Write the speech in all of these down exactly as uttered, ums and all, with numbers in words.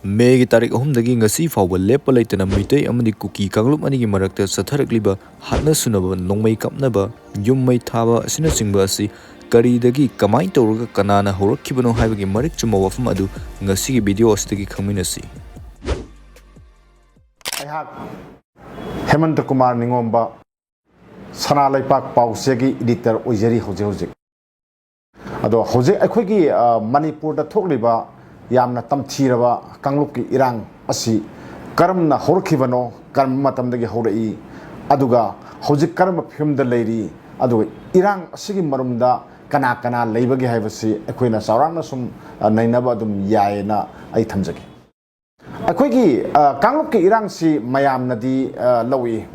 ꯃꯦꯒꯤ ꯇꯥꯔꯤꯛ ꯑꯍꯨꯝꯗꯒꯤ ꯉꯁꯤ ꯐꯥꯎꯕ ꯂꯦꯞꯄ ꯂꯩꯇꯅ ꯃꯤꯇꯩ ꯑꯃꯗꯤ ꯀꯨꯀꯤ ꯀꯥꯡꯂꯨꯞ ꯑꯅꯤꯒꯤ ꯃꯔꯛꯇ ꯆꯠꯊꯔꯛꯂꯤꯕ ꯍꯥꯠꯅ ꯁꯨꯅꯕ, ꯅꯣꯡꯃꯩ ꯀꯥꯞꯅꯕ, ꯌꯨꯝ ꯃꯩ ꯊꯥꯕ ꯑꯁꯤꯅꯆꯤꯡꯕ ꯑꯁꯤ ꯀꯔꯤꯗꯒꯤ, ꯀꯃꯥꯏꯅ ꯇꯧꯔꯒ, ꯀꯅꯥꯅ ꯍꯧꯔꯛꯈꯤꯕꯅꯣ ꯍꯥꯏꯕꯒꯤ ꯃꯔꯤꯛ ꯆꯨꯝꯕ ꯋꯥꯐꯝ ꯑꯗꯨ ꯉꯁꯤꯒꯤ ꯚꯤꯗꯤꯑꯣ ꯑꯁꯤꯗꯒꯤ ꯈꯪꯃꯤꯟꯅꯁꯤ꯫ ꯑꯩꯍꯥꯛ ꯍꯦꯃꯟꯇ ꯀꯨꯃꯥꯔ ꯅꯤꯉꯣꯝꯕ, ꯁꯅꯥ ꯂꯩꯄꯥꯛ ꯄꯥꯎꯆꯦꯒꯤ ꯏꯗꯤꯇꯔ ꯑꯣꯏꯖꯔꯤ ꯍꯧꯖꯤꯛ ꯍꯧꯖꯤꯛ꯫ ꯑꯗꯣ ꯍꯧꯖꯤꯛ ꯑꯩꯈꯣꯏꯒꯤ, ꯑ, ꯃꯅꯤꯄꯨꯔꯗ ꯊꯣꯛꯂꯤꯕ ꯌꯥꯝꯅ ꯇꯝꯊꯤꯔꯕ ꯀꯥꯡꯂꯨꯞꯀꯤ ꯏꯔꯥꯡ ꯑꯁꯤ ꯀꯔꯝꯅ ꯍꯧꯔꯛꯈꯤꯕꯅꯣ, ꯀꯔꯝꯕ ꯃꯇꯝꯗꯒꯤ ꯍꯧꯔꯛꯏ, ꯑꯗꯨꯒ ꯍꯧꯖꯤꯛ ꯀꯔꯝꯕ ꯐꯤꯕꯝꯗ ꯂꯩꯔꯤ, ꯑꯗꯨꯒ ꯏꯔꯥꯡ ꯑꯁꯤꯒꯤ ꯃꯔꯨꯝꯗ ꯀꯅꯥ ꯀꯅꯥ ꯂꯩꯕꯒꯦ ꯍꯥꯏꯕꯁꯤ ꯑꯩꯈꯣꯏꯅ ꯆꯥꯎꯔꯥꯛꯅ ꯁꯨꯝ, ꯑ, ꯅꯩꯅꯕ ꯑꯗꯨꯝ ꯌꯥꯏꯌꯦꯅ ꯑꯩ ꯊꯝꯖꯒꯦ꯫ ꯑꯩꯈꯣꯏꯒꯤ, ꯑ, ꯀꯥꯡꯂꯨꯞꯀꯤ ꯏꯔꯥꯡꯁꯤ ꯃꯌꯥꯝꯅꯗꯤ, ꯑ, ꯂꯧꯏ꯫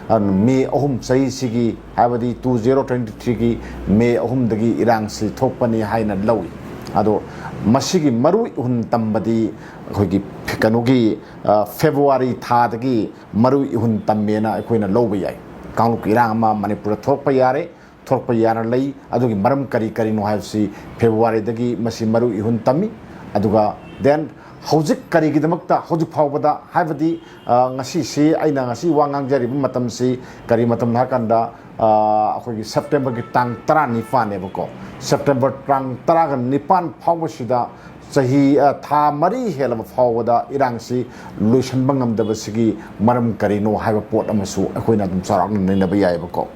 ꯑ, ꯃꯦ ꯑꯍꯨꯝ ꯆꯍꯤꯁꯤꯒꯤ, ꯍꯥꯏꯕꯗꯤ two zero twenty threeꯒꯤ ꯃꯦ ꯑꯍꯨꯝꯗꯒꯤ ꯏꯔꯥꯡꯁꯤ ꯊꯣꯛꯄꯅꯤ ꯍꯥꯏꯅ ꯂꯧꯏ꯫ ꯑꯗꯣ ꯃꯁꯤꯒꯤ ꯃꯔꯨ ꯏꯍꯨꯟ ꯇꯝꯕꯗꯤ ꯑꯩꯈꯣꯏꯒꯤ ꯀꯩꯅꯣꯒꯤ, ꯑ, ꯐꯦꯕ꯭ꯔꯨꯋꯥꯔꯤ ꯊꯥꯗꯒꯤ ꯃꯔꯨ ꯏꯍꯨꯟ ꯇꯝꯃꯦꯅ ꯑꯩꯈꯣꯏꯅ ꯂꯧꯕ ꯌꯥꯏ꯫ ꯀꯥꯡꯂꯨꯞꯀꯤ ꯏꯔꯥꯡ ꯑꯃ ꯃꯅꯤꯄꯨꯔꯗ ꯊꯣꯛꯂꯛꯄ ꯌꯥꯔꯦ, ꯊꯣꯛꯂꯛꯄ ꯌꯥꯅ ꯂꯩ꯫ ꯑꯗꯨꯒꯤ ꯃꯔꯝ ꯀꯔꯤ ꯀꯔꯤꯅꯣ ꯍꯥꯏꯕꯁꯤ ꯐꯦꯕ꯭ꯔꯨꯋꯥꯔꯤꯗꯒꯤ ꯃꯁꯤ ꯃꯔꯨ ꯏꯍꯨꯟ ꯇꯝꯃꯤ꯫ ꯑꯗꯨꯒ then ꯍꯧꯖꯤꯛ ꯀꯔꯤꯒꯤꯗꯃꯛꯇ ꯍꯧꯖꯤꯛ ꯐꯥꯎꯕꯗ, ꯍꯥꯏꯕꯗꯤ, ꯑ, ꯉꯁꯤꯁꯤ ꯑꯩꯅ ꯉꯁꯤ ꯋꯥ ꯉꯥꯡꯖꯔꯤꯕ ꯃꯇꯝꯁꯤ ꯀꯔꯤ ꯃꯇꯝꯅꯣ ꯍꯥꯏꯀꯥꯟꯗ, ꯑ, ꯑꯩꯈꯣꯏꯒꯤ ꯁꯦꯞꯇꯦꯝꯕꯔꯒꯤ ꯇꯥꯡ ꯇꯔꯥꯅꯤꯄꯥꯟꯅꯦꯕꯀꯣ꯫ ꯁꯦꯞꯇꯦꯝꯕꯔ ꯇꯥꯡ ꯇꯔꯥꯒ ꯅꯤꯄꯥꯟ ꯐꯥꯎꯕꯁꯤꯗ ꯆꯍꯤ, ꯑ, ꯊꯥ ꯃꯔꯤ ꯍꯦꯜꯂꯕ ꯐꯥꯎꯕꯗ ꯏꯔꯥꯡꯁꯤ ꯂꯣꯏꯁꯤꯟꯕ ꯉꯝꯗꯕꯁꯤꯒꯤ ꯃꯔꯝ ꯀꯔꯤꯅꯣ ꯍꯥꯏꯕ ꯄꯣꯠ ꯑꯃꯁꯨ ꯑꯩꯈꯣꯏꯅ ꯑꯗꯨꯝ ꯆꯥꯎꯔꯥꯛꯅ ꯅꯩꯅꯕ ꯌꯥꯏꯑꯕꯀꯣ꯫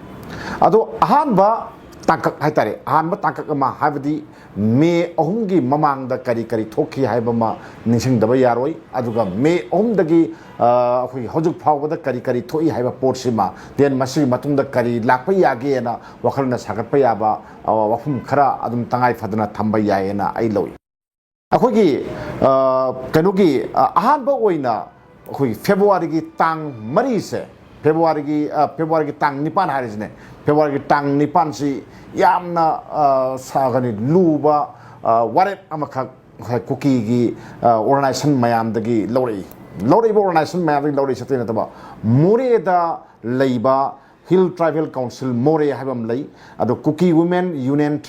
ꯑꯗꯣ ꯑꯍꯥꯟꯕ ꯇꯥꯡꯀꯛ ꯍꯥꯏꯇꯥꯔꯦ, ꯑꯍꯥꯟꯕ ꯇꯥꯡꯀꯛ ꯑꯃ, ꯍꯥꯏꯕꯗꯤ ꯃꯦ ꯑꯍꯨꯝꯒꯤ ꯃꯃꯥꯡꯗ ꯀꯔꯤ ꯀꯔꯤ ꯊꯣꯛꯈꯤ ꯍꯥꯏꯕ ꯑꯃ ꯅꯤꯡꯁꯤꯡꯗꯕ ꯌꯥꯔꯣꯏ꯫ ꯑꯗꯨꯒ ꯃꯦ ꯑꯍꯨꯝꯗꯒꯤ, ꯑ, ꯑꯩꯈꯣꯏꯒꯤ ꯍꯧꯖꯤꯛ ꯐꯥꯎꯕꯗ ꯀꯔꯤ ꯀꯔꯤ ꯊꯣꯛꯏ ꯍꯥꯏꯕ ꯄꯣꯠꯁꯤꯃ, then ꯃꯁꯤꯒꯤ ꯃꯇꯨꯡꯗ ꯀꯔꯤ ꯂꯥꯛꯄ ꯌꯥꯒꯦꯅ ꯋꯥꯈꯜꯅ ꯁꯥꯒꯠꯄ ꯌꯥꯕ, ꯑ, ꯋꯥꯐꯝ ꯈꯔ ꯑꯗꯨꯝ ꯇꯉꯥꯏ ꯐꯗꯅ ꯊꯝꯕ ꯌꯥꯏꯌꯦꯅ ꯑꯩ ꯂꯧꯏ꯫ ꯑꯩꯈꯣꯏꯒꯤ, ꯑ, ꯀꯩꯅꯣꯒꯤ, ꯑ, ꯑꯍꯥꯟꯕ ꯑꯣꯏꯅ ꯑꯩꯈꯣꯏꯒꯤ ꯐꯦꯕ꯭ꯔꯨꯋꯥꯔꯤꯒꯤ ꯇꯥꯡ ꯃꯔꯤꯁꯦ, ꯐꯦꯕ꯭ꯔꯨꯋꯥꯔꯤꯒꯤ, ꯑ, ꯐꯦꯕ꯭ꯔꯨꯋꯥꯔꯤꯒꯤ ꯇꯥꯡ ꯅꯤꯄꯥꯟ ꯍꯥꯏꯔꯤꯁꯤꯅꯦ, ꯐꯦꯕ꯭ꯔꯨꯋꯥꯔꯤꯒꯤ ꯇꯥꯡ ꯅꯤꯄꯥꯟꯁꯤ ꯌꯥꯝꯅ, ꯑ, ꯁꯥꯒꯅꯤ ꯂꯨꯕ, ꯑ, ꯋꯥꯔꯦꯞ ꯑꯃꯈꯛ ꯉꯁꯥꯏ ꯀꯨꯀꯤꯒꯤ, ꯑ, organization ꯃꯌꯥꯝꯗꯒꯤ ꯂꯧꯔꯛꯏ꯫ ꯂꯧꯔꯛꯏꯕ organization ꯃꯌꯥꯝꯗꯒꯤ ꯂꯧꯔꯛꯏꯁꯦ ꯑꯇꯩ ꯅꯠꯇꯕ, ꯃꯣꯔꯦꯗ ꯂꯩꯕ Hill Tribal Council ꯃꯣꯔꯦ ꯍꯥꯏꯕ ꯑꯃ ꯂꯩ꯫ ꯑꯗꯣ Kuki Women Union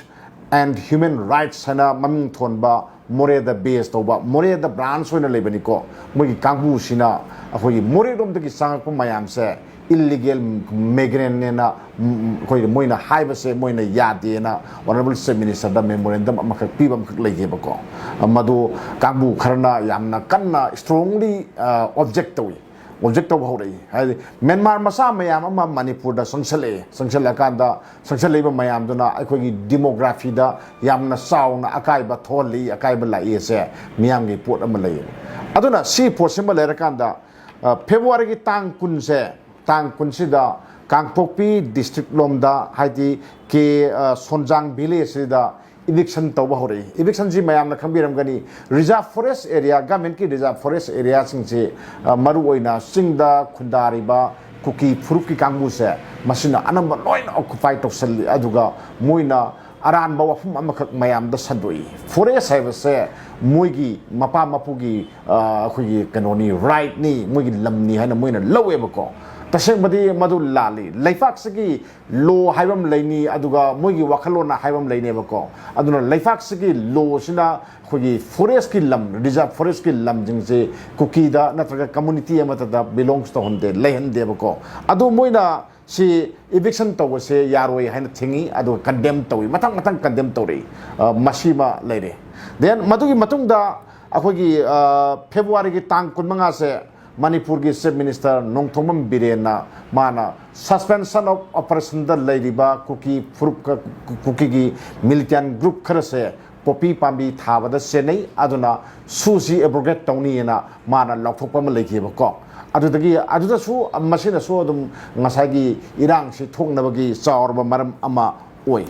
and Human Rights ꯍꯥꯏꯅ ꯃꯃꯤꯡ ꯊꯣꯟꯕ ꯃꯣꯔꯦꯗ ꯕꯦꯁ ꯇꯧꯕ, ꯃꯣꯔꯦꯗ ꯕ꯭ꯔꯥꯟꯁ ꯑꯣꯏꯅ ꯂꯩꯕꯅꯤꯀꯣ꯫ ꯃꯣꯏꯒꯤ ꯀꯥꯡꯕꯨꯁꯤꯅ ꯑꯩꯈꯣꯏꯒꯤ ꯃꯣꯔꯦꯔꯣꯝꯗꯒꯤ ꯆꯪꯉꯛꯄ ꯃꯌꯥꯝꯁꯦ ꯏꯜꯂꯤꯒꯦꯜ ꯃꯦꯒ꯭ꯔꯦꯟꯅꯦꯅ, ꯎꯝ, ꯑꯩꯈꯣꯏ ꯃꯣꯏꯅ ꯍꯥꯏꯕꯁꯦ ꯃꯣꯏꯅ ꯌꯥꯗꯦꯅ ꯑꯣꯅꯔꯦꯕꯜ ꯆꯤꯐ ꯃꯤꯅꯤꯁꯇꯔꯗ ꯃꯦꯃꯣꯔꯦꯟꯗꯝ ꯑꯃꯈꯛ ꯄꯤꯕ ꯑꯃꯈꯛ ꯂꯩꯈꯤꯕꯀꯣ꯫ ꯃꯗꯨ ꯀꯥꯡꯕꯨ ꯈꯔꯅ ꯌꯥꯝꯅ ꯀꯟꯅ ꯏꯁꯇ꯭ꯔꯣꯡꯂꯤ ꯑꯣꯕꯖꯦꯛ ꯇꯧꯏ, ꯑꯣꯕꯖꯦꯛ ꯇꯧꯕ ꯍꯧꯔꯛꯏ꯫ ꯍꯥꯏꯗꯤ ꯃ꯭ꯌꯥꯟꯃꯥꯔ ꯃꯆꯥ ꯃꯌꯥꯝ ꯑꯃ ꯃꯅꯤꯄꯨꯔꯗ ꯆꯪꯁꯜꯂꯛꯑꯦ, ꯆꯪꯁꯜꯂꯛꯑꯀꯥꯟꯗ ꯆꯪꯁꯜꯂꯛꯏꯕ ꯃꯌꯥꯝꯗꯨꯅ ꯑꯩꯈꯣꯏꯒꯤ ꯗꯤꯃꯣꯒ꯭ꯔꯥꯐꯤꯗ ꯌꯥꯝꯅ ꯆꯥꯎꯅ ꯑꯀꯥꯏꯕ ꯊꯣꯛꯍꯜꯂꯤ, ꯑꯀꯥꯏꯕ ꯂꯥꯛꯏ ꯑꯁꯦ ꯃꯤꯌꯥꯝꯒꯤ ꯄꯣꯠ ꯑꯃ ꯂꯩꯌꯦꯕ꯫ ꯑꯗꯨꯅ ꯁꯤ ꯄꯣꯠꯁꯤꯃ ꯂꯩꯔꯀꯥꯟꯗ, ꯑ, ꯐꯦꯕ꯭ꯔꯨꯋꯥꯔꯤꯒꯤ ꯇꯥꯡ ꯀꯨꯟꯁꯦ, ꯇꯥꯡ ꯀꯨꯟꯁꯤꯗ ꯀꯥꯡꯄꯣꯛꯄꯤ ꯗꯤꯁꯇ꯭ꯔꯤꯛ ꯂꯣꯝꯗ, ꯍꯥꯏꯗꯤ ꯀꯦ, ꯑ, ꯁꯣꯟꯖꯥꯡ ꯚꯤꯂꯦꯖꯁꯤꯗ ꯏꯚꯤꯛꯁꯟ ꯇꯧꯕ ꯍꯧꯔꯛꯏ꯫ ꯏꯚꯤꯛꯁꯟꯁꯤ ꯃꯌꯥꯝꯅ ꯈꯪꯕꯤꯔꯝꯒꯅꯤ, ꯔꯤꯖꯥꯔꯚ ꯐꯣꯔꯦꯁ ꯑꯦꯔꯤꯌꯥ, ꯒꯃꯦꯟꯀꯤ ꯔꯤꯖꯥꯔꯚ ꯐꯣꯔꯦꯁ ꯑꯦꯔꯤꯌꯥꯁꯤꯡꯁꯤ, ꯑ, ꯃꯔꯨꯑꯣꯏꯅ ꯆꯤꯡꯗ ꯈꯨꯟꯗꯥꯔꯤꯕ ꯀꯨꯀꯤ ꯐꯨꯔꯨꯞꯀꯤ ꯀꯥꯡꯕꯨꯁꯦ ꯃꯁꯤꯅ ꯑꯅꯝꯕ ꯂꯣꯏꯅ ꯑꯣꯀꯨꯄꯥꯏ ꯇꯧꯁꯜꯂꯤ꯫ ꯑꯗꯨꯒ ꯃꯣꯏꯅ ꯑꯔꯥꯟꯕ ꯋꯥꯐꯝ ꯑꯃꯈꯛ ꯃꯌꯥꯝꯗ ꯁꯟꯗꯣꯛꯏ, ꯐꯣꯔꯦꯁ ꯍꯥꯏꯕꯁꯦ ꯃꯣꯏꯒꯤ ꯃꯄꯥ ꯃꯄꯨꯒꯤ, ꯑ, ꯑꯩꯈꯣꯏꯒꯤ ꯀꯩꯅꯣꯅꯤ, ꯔꯥꯏꯠꯅꯤ, ꯃꯣꯏꯒꯤ ꯂꯝꯅꯤ ꯍꯥꯏꯅ ꯃꯣꯏꯅ ꯂꯧꯋꯦꯕꯀꯣ꯫ ꯇꯁꯦꯡꯕꯗꯤ ꯃꯗꯨ ꯂꯥꯜꯂꯤ꯫ ꯂꯩꯄꯥꯛꯁꯤꯒꯤ ꯂꯣ ꯍꯥꯏꯕ ꯑꯃ ꯂꯩꯅꯤ, ꯑꯗꯨꯒ ꯃꯣꯏꯒꯤ ꯋꯥꯈꯜꯂꯣꯟꯅ ꯍꯥꯏꯕ ꯑꯃ ꯂꯩꯅꯦꯕꯀꯣ꯫ ꯑꯗꯨꯅ ꯂꯩꯄꯥꯛꯁꯤꯒꯤ ꯂꯣꯁꯤꯅ ꯑꯩꯈꯣꯏꯒꯤ ꯐꯣꯔꯦꯁꯀꯤ ꯂꯝ, ꯔꯤꯖꯥꯔꯚ ꯐꯣꯔꯦꯁꯀꯤ ꯂꯝꯁꯤꯡꯁꯦ ꯀꯨꯀꯤꯗ ꯅꯠꯇ꯭ꯔꯒ ꯀꯝꯃꯨꯅꯤꯇꯤ ꯑꯃꯠꯇꯗ ꯕꯤꯂꯣꯡꯁ ꯇꯧꯍꯟꯗꯦ, ꯂꯩꯍꯟꯗꯦꯕꯀꯣ꯫ ꯑꯗꯣ ꯃꯣꯏꯅ ꯁꯤ ꯏꯚꯤꯛꯁꯟ ꯇꯧꯕꯁꯦ ꯌꯥꯔꯣꯏ ꯍꯥꯏꯅ ꯊꯤꯡꯉꯤ, ꯑꯗꯨꯒ ꯀꯟꯗꯦꯝ ꯇꯧꯏ, ꯃꯊꯪ ꯃꯊꯪ ꯀꯟꯗꯦꯝ ꯇꯧꯔꯛꯏ꯫ ꯑ, ꯃꯁꯤꯃ ꯂꯩꯔꯦ꯫ ꯗꯦꯟ ꯃꯗꯨꯒꯤ ꯃꯇꯨꯡꯗ ꯑꯩꯈꯣꯏꯒꯤ, ꯑ, ꯐꯦꯕ꯭ꯔꯨꯋꯥꯔꯤꯒꯤ ꯇꯥꯡ ꯀꯨꯟꯃꯉꯥꯁꯦ ꯃꯅꯤꯄꯨꯔꯒꯤ ꯆꯤꯐ ꯃꯤꯅꯤꯁꯇꯔ ꯅꯣꯡꯊꯣꯝꯕꯝ ꯕꯤꯔꯦꯟꯅ ꯃꯥꯅ ꯁꯁꯄꯦꯟꯁꯟ ꯑꯣꯐ ꯑꯣꯄꯔꯦꯁꯟꯗ ꯂꯩꯔꯤꯕ ꯀꯨꯀꯤ ꯐꯨꯔꯨꯞ, ꯀꯨꯀꯤꯒꯤ ꯃꯤꯂꯤꯇꯦꯟ ꯒ꯭ꯔꯨꯞ ꯈꯔꯁꯦ ꯄꯣꯄꯤ ꯄꯥꯝꯕꯤ ꯊꯥꯕꯗ ꯆꯦꯟꯅꯩ, ꯑꯗꯨꯅ ꯁꯨꯁꯤ ꯑꯦꯕ꯭ꯔꯣꯒꯦꯠ ꯇꯧꯅꯤꯅ ꯃꯥꯅ ꯂꯥꯎꯊꯣꯛꯄ ꯑꯃ ꯂꯩꯈꯤꯕꯀꯣ꯫ ꯑꯗꯨꯗꯒꯤ, ꯑꯗꯨꯗꯁꯨ, ꯃꯁꯤꯅꯁꯨ ꯑꯗꯨꯝ ꯉꯁꯥꯏꯒꯤ ꯏꯔꯥꯡꯁꯤ ꯊꯣꯛꯅꯕꯒꯤ ꯆꯥꯎꯔꯕ ꯃꯔꯝ ꯑꯃ ꯑꯣꯏ꯫